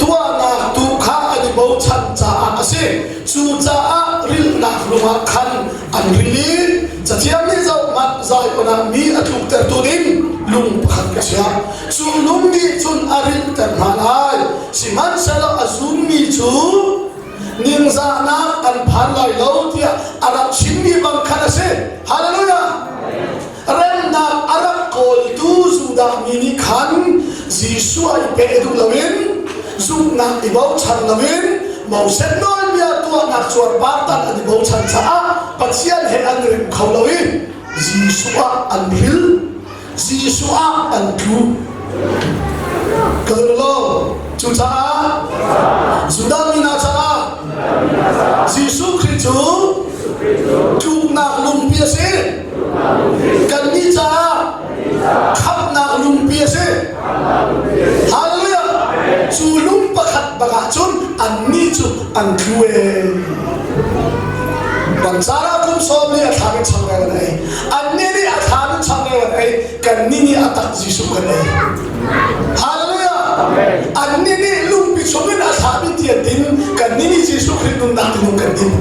tuahnak tu kha an i bochan caah a si. Cucaah rilhnak lung ah khan an ril i Cathiang nih zohhmanh Zion ah mi a tluktertu ding lung pakhat ka chiah. Cu lung nih cun a rilhter hna lai. Sihmanhsehlaw a zummi cu ningzahnak an phan lai lo tiah a rak chimmi bang khan a si. Hallelujah! Remnak a rak kawltu Judah mi nih khan Jesuh ai peh duh loin zumhnak i bochan loin Moses nawlbia tuahnak cuarpartan an i bochan caah Pathian he an rem kho lo i Jesuh ah an ril Jesuh ah an tlu. Ka zul lo. Cucaah Judah mi hna caah Jesuh Khrih cu tluknak lungpi a si. Kannih caah khamhnak lungpi a si. Hallelujah! Cu lung pakhat bak ah cun annih cu an tlu ee. Ramcar ah kum sawm nih a thlam in changreu an ei. Annih nih a thlam in changreu an ei. Kannih nih a tak Jesuh kan ei. Hallelujah! Annih nih lungpi chungin a thlahmi ti an din. Kannih nih Jesuh Khrih nunnak tinung kan din.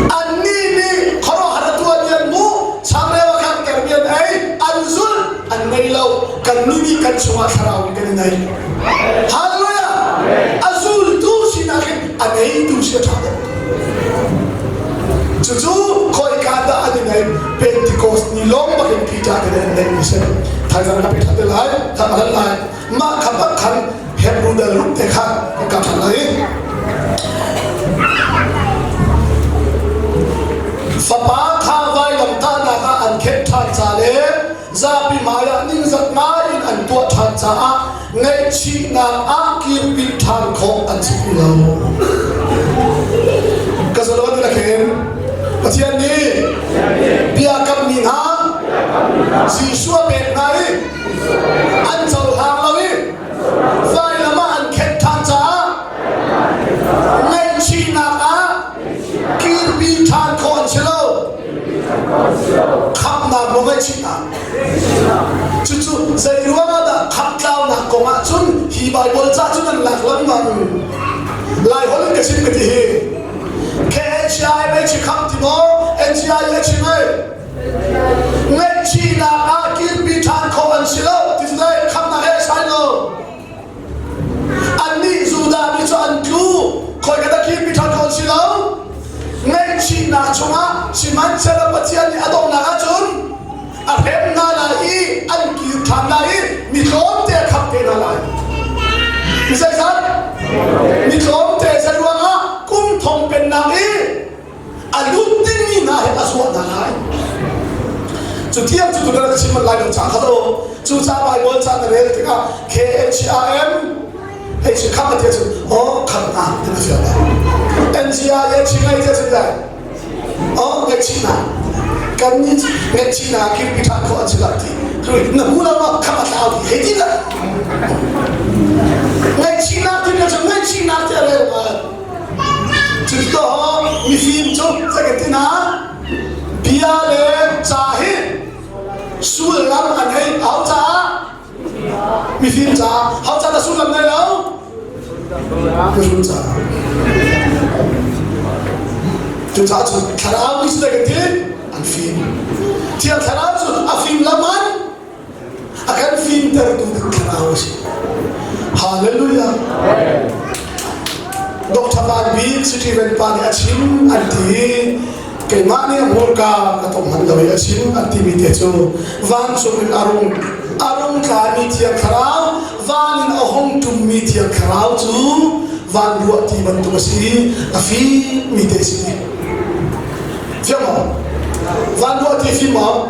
Annih nih khuaruahhar a tuahmi an hmuh. Changreu a khantermi an ei. An zulh. An ngei lo. Kannih nih kan chungah thlarau in kan i nei. Hallelujah! A zultu sinak in a neitu si a ṭha deuh. Cucu khoika dah an i neih? Pentecost ni lawng bakin Peter te an neih mi si. Thaizang ka pe ṭhan te lai, than a lai. Mah kha bak khan Hebrew dal ruk te kha ka ṭhan lai. Fapa kha vailamtahnak ah an khenh ṭhan ca le zapi hmaiah ningzak ngai in an tuah ṭhan caah ngaihchihnak ah kirpi ṭhan khawh an si ti lo. Ka zalon na khen Pathian nih bia kammi hna Jesuh a pek hna i an cohlang lo i vailam ah an khenh ṭhan caah ngaihchihnak ah kirpi ṭhan khawh an si lo. Khamhnak maw ngaihchihnak? Cucu zei ruangah dah khamhtlaunak kong ah cun hi Baibal ca cun an lak lengmang. Laiholh in ka chim ka ti hi. KHI mei chi kham ti maw? NGI a chim ai. Ngaihchihnak ah kirpi ṭhan khawh an si lo ti cu dai khamnak he sai lo. Annih Judah mi cu an tlu. Khoi ka dah kirpi ṭhan khawh an si lo. Ngaihchihnak chungah sihmanhsehlaw Pathian nih a donghnak ahcun a hrem hna lai i an kir ṭhan lai i mi tlawmte a khamh te hna lai. Mi zeizat? Mi tlawmte zei ruangah kum thong pennak i a lut dingmi hna he a zuah hna lai. Cu tiang cu tu ka chim lai lo ca kha lo. Cu ca Baibal ca na rel tikah K H A M H kham a tia cun oh kham na ti na fiang lai. N G I H ngai tia cun dai oh ngaihchihnak kan nih ngaihchihnak kirpi ṭhan khawh an si lai ti na hmu lo ma kham a thlau ti hei ti la ngaihchihnak ti na cu ngaihchihnak ti a rel ma cuti mifim cu zei kan ti na bia le ca hi sullam an hei au caah Mifim caah ho ca dah sullam ngei lo? Mifim caah. Cucaah cun thlarau mi kan ti an fim. Thiang thlarau cu a fim lam an a kan fimtertu ding thlarau a si. Hallelujah. Dr. Van Bik Stephen pa nih a chim an ti keimah nih a hmurka ka tong hman lo i a chim an timi te cu vancung in a rung a rung tlami thiang thlarau van in a hung ṭummi thiang thlarau cu van ruah ti bantuk a si i a fimmi te a si ti fiang maw van ruah ti fim maw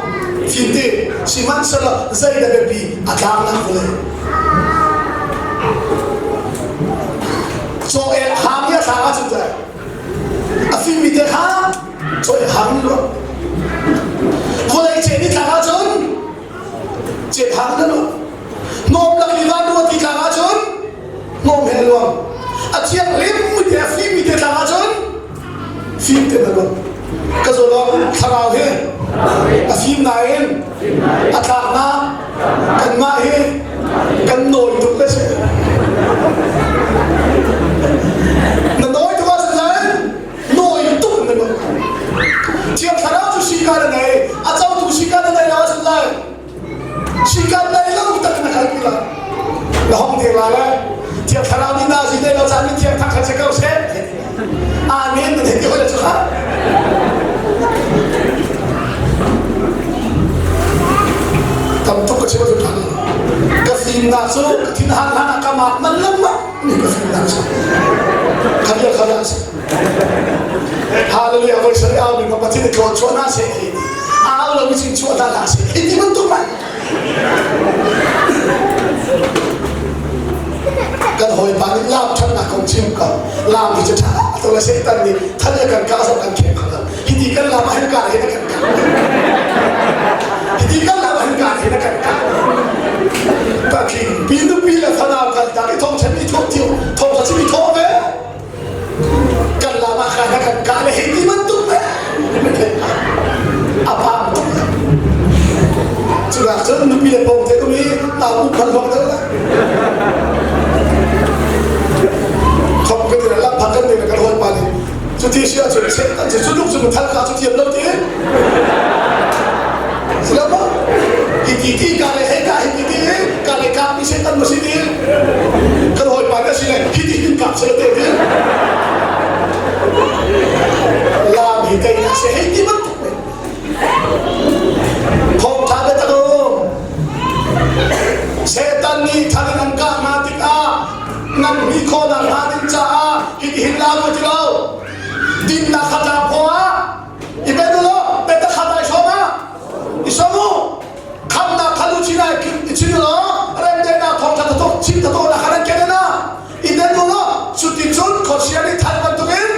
fim ti sihmanhsehlaw zeidah biapi a tlangnak vawlei caw ek hang i a tlang ahcun teh A fimmi te kha cawi hang lu. Vawlei ceh ni tlak ahcun cet hang na lu. Hnawm lak i van ruat ti tlak ahcun hnawm he a luang. A thianghlim mi te a fimmi te tlak ahcun fim te na luang. Ka zawn thlarau hi a fim nain a tlaknak. Kanmah hi kan nawi tuk le si. Na nawi tuk ahcun lai nawi tuk na nawi. Thiang Thlarau cu sika na ngei, a cotu sika na ngei lo ahcun lai sika nei lo tak na kal pi lai. Na hong dir lai le Thiang Thlarau nih na zi nei lo caan nih Thiang Thang si ko seh. Amen na theih ti hoi le cu kha. Tam tuk ka chim cu ṭha Ka fimnak cu ka thinhan hlan ah ka mak man lengmang ni ka fimnak cu. Khabia khabia si. Hallelujah voi sari au mi ma Pathian i tlawn chuah hna seh hi ti. Au lo mi chin chuah hna hlah seh hi ti bantuk man. Kan hawipa nih lam ṭhatnak kong chim ko. Lam hi cu ṭha tuk le Satan nih than le kan kah zong kan kheng kho lo. Hiti kan lam ah hin kar hin a kan kah. Hiti kan lam ah hin kar hin a kan kah. Patling pi nupi le fanau kal tak i thong chen i thawh cio thong sa chim i thawh ve. Kan lam ah khan a kan kah le hiti bantuk ve. A pam tuk. Cunak cun nupi le pawng te um i tau up hman hawk deuh la. Khop kan ira lam phak kan ne kan hawi pa nih cuti si ahcun sehtan cu cu luk cu thal ka cu thiam lo ti. Silama hi ti ti ka le he ka hi ti ti ka le ka mi sehtan ma si ti. Kan hawi pa ka si le hi ti hin kap se te ti. Lam hi tei na se hei ti bantuk Thawngṭha biatak um. Satan nih thal in an kah hna tikah nan hmi khawhnak hnga ding caah hitihin la mu ti lo. Dinnak kha tlang khawh ah i bet u law biatak kha dai hrawm ah i som u. Khamnak kha lu chin ah i chin u law remdaihnak thawngṭha tatuk chim tatuknak kha nan ken ah i den u law cuticun khuachia nih thal bantukin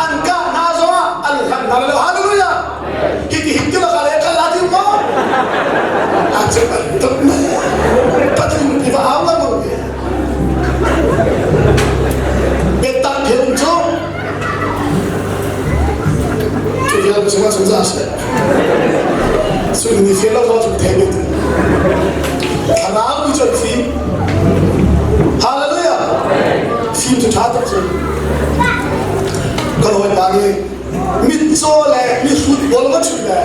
an kah hna zongah an hlanh hna lo. Hallelujah! Hiti hin ti laka le kal la ti maw? A cu bantuk na patling pi va au la mo biatak phun cu cu vial cu cu za se su ni fel lo cu thei be thlarau mi cu fim Hallelujah fim cu ṭha tuk cu kan hawi pa nih mitcaw le mihrut pawl va chuih le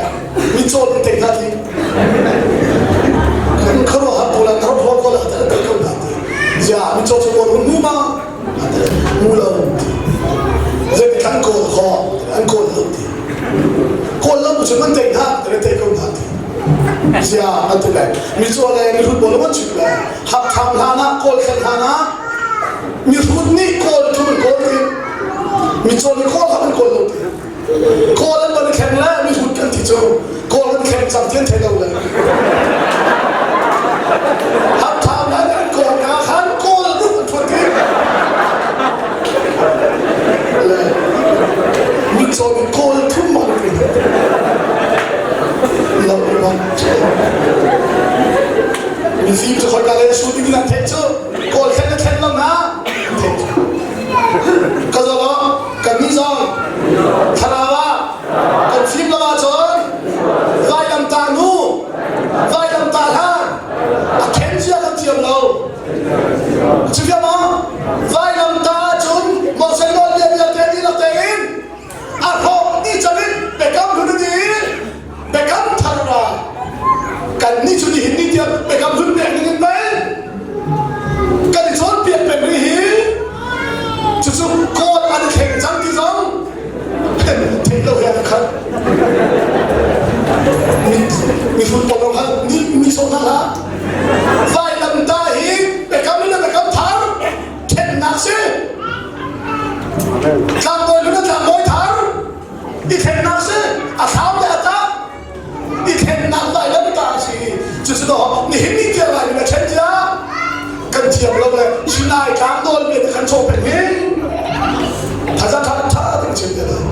mitcaw nih tei hna ti kan khuaruahhar ko la khuaruahhar ko la kan tei ko hna ti zia mitcaw cu kawl hun mu ma mu lo ti zei kan kawl kho an kawl lo ti kawl lo cu man tei hna kan tei ko hna ti zia an ti le mitcaw le mihrut pawl van chuih le haptham hlan ah kawl khen hlan ah mihrut nih kawl thum an kawl ti mitcaw nih kawl kha an kawl lo ti kawl an van i thleng le mihrut kan ti cu kawl an thleng cang ti an thei lo le haptham hlan an kawl nga khan kawl ruk an thuat ti le mitcaw nih kawl thum ma ti lo bang mifim cu khoi ka le su ding in an theih cu kawl thlen na thlen lo na theih cu ka zolo kan nih zong thlarau ah kan fim lo ahcun vailam tah nu vailam tah hlan a khen zia kan thiam lo cu bia ma vailam tah ahcun Moses nawlbia vialte dihlak tein a hrawk dih cang in biakam hlun a dih biakam thar ra kan nih cu nihin ni tiang biakam hlun pek ding in pei kan i cawnpiak peng rih hi cucu kawl an i thleng cang ti zong theih lo he an khat mi hrut pawl kha ni mi sawh hna hlah vailam ta hi biakam in biakam thar thennak si Tlangbawi hlun le tlangbawi thar i thlennak si a thlau le a tlak i thlennak vailam ta a si cucu dawh nihin ni tiang lai na ṭhen tiah kan thiam lo le Sinai tlang nawl mi kan cawh peng hi thaza ṭha ṭha ding chim te lai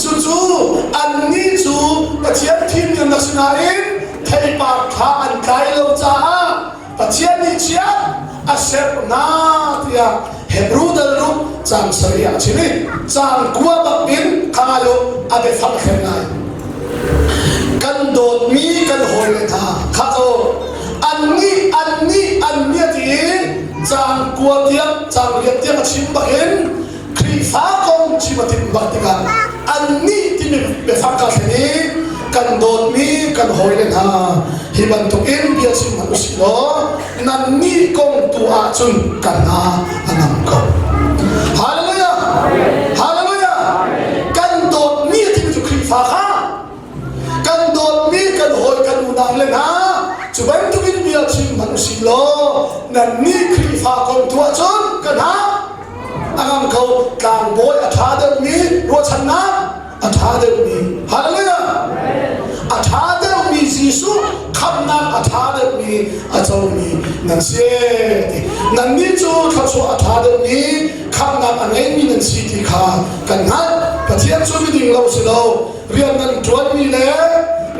cucu annih cu Pathian thimmi an rak si nain theipar kha an tlai lo caah Pathian nih chiat a serh hna tiah Hebrew dal ruk cang sarih ah a chim i cang kua bak in kha ngai u a biafang a thleng lai. Kan dawtmi kan hawile hna kha cu. Annih annih annih a ti i caang kua tiang caang riat tiang a chim bakin Khrihfa kong chim a timh bak tikah annih timi biafang ka thlen i kan dawtmi kan hawile hna hi bantuk in bia chim hmanh usih law nannih kong tu ahcun kan hna a ngam ko. Hallelujah! Hallelujah! Kan dawtmi timi cu Khrihfa kha kan dawtmi kan hawi kan unau le hna cu bantukin bia chim hmanh usih law nannih Khrihfa kong tu ahcun kan hna a ngam kho tlangbawi a ṭha deuhmi ruahchannak a ṭha deuhmi hallelujah a ṭha deuhmi Jesuh khamhnak a ṭha deuhmi a comi nan si ti nannih cu thluachuah a ṭha deuhmi khamhnak a ngeimi nan si ti kha kan hngalh Pathian cu miding lo si lo rian nan ṭuanmi le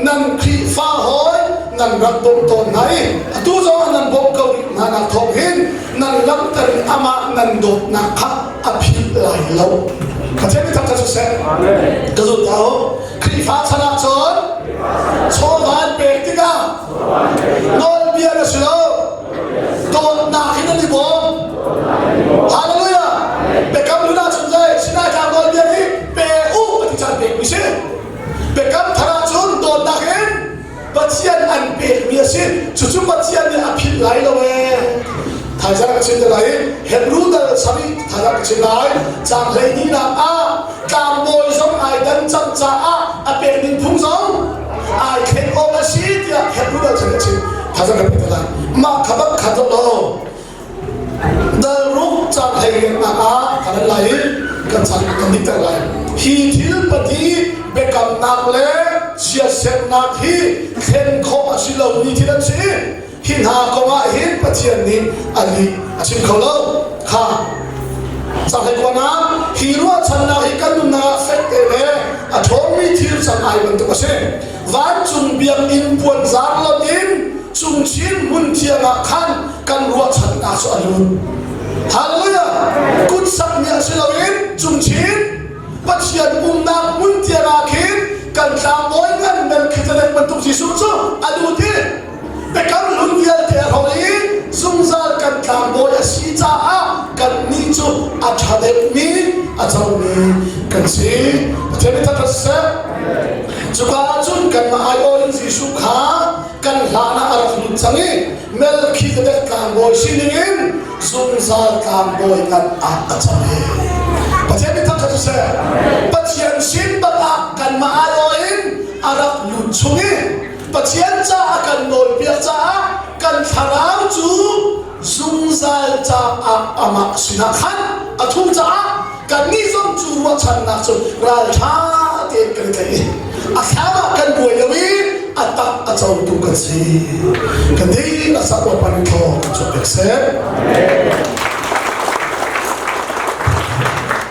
nan Khrihfa hawi nan rak bawmh tawn hna i atu zong ah nan bawmh ko rih hna nak thawng hin nan lamter i amah nan dawtnak kha a philh lai lo. Pathian nih thangṭhat siseh. Ka zul ta u. Khrihfa chan ah cun chawva an pek tikah nawlbia na si lo. Dawtnak hin an i bawm. Hallelujah. Biakam hlun ah cun zei Sinai tlang nawlbia nih pe u a ti caan pekmi si. Biakam thar ah cun dawtnak in Pathian an pekmi a si. Cucu Pathian nih a philh lai lo ee. Thaizang ka chim te lai. Hebrew dal sarih thaizang ka chim lai. Caang hleihnihnak ah tlangbawi zong ai dan cang caah a pek ning phung zong ai thlen awk a si tiah Hebrew dal sarih a chim. Thaizang ka pek te lai. Mah kha bak khat lo. Dal ruk caan hleiriatnak ah kan ral lai i kan caan kan dikter lai. Hi thil pahnih biakamnak le chiatserhnak hi thlen khawh a si lomi thil an si. Hi hna kong ah hin Pathian nih a lih a chim kho lo. Kha Cahlekuanak hi ruahchannak hi kan nunnak ah fek te le a ṭhawngmi thil cang ai bantuk a si. Vancung biakinn puanzar lonh in cungchin hmun thiang ah khan kan ruahchannak cu a lut. Hallelujah! Kut sakmi ah si loin cungchin Pathian umnak hmun tiang ah khin kan tlangbawi ngan Melchizedek bantuk Jesuh cu a lut i biakam hlun vialte a hrawh i zungzal kan tlangbawi a si caah kannih cu a ṭha deuhmi a comi kan si. Pathian nih thangṭhat siseh. Cuka ah cun kanmah aiawh in Jesuh kha kan hlan ah a rak lut cang i Melkhizedek tlangbawi sining in zungzal tlangbawi ngan ah a cang i Pathian nih thangṭhat siseh. Pathian sin bak ah kanmah aiawh in a rak lut chung i Pathian caah kan nawlpiak caah kan thlarau cu zungzal caah amah sinah khan a thu caah kannih zong cu ruahchannak cu ralṭha tein kan i tlaih i a thlam ah kan buai lo i a tak a cotu kan si. Kan dihlak sak Bawipa nih thaw kan chuah pek seh.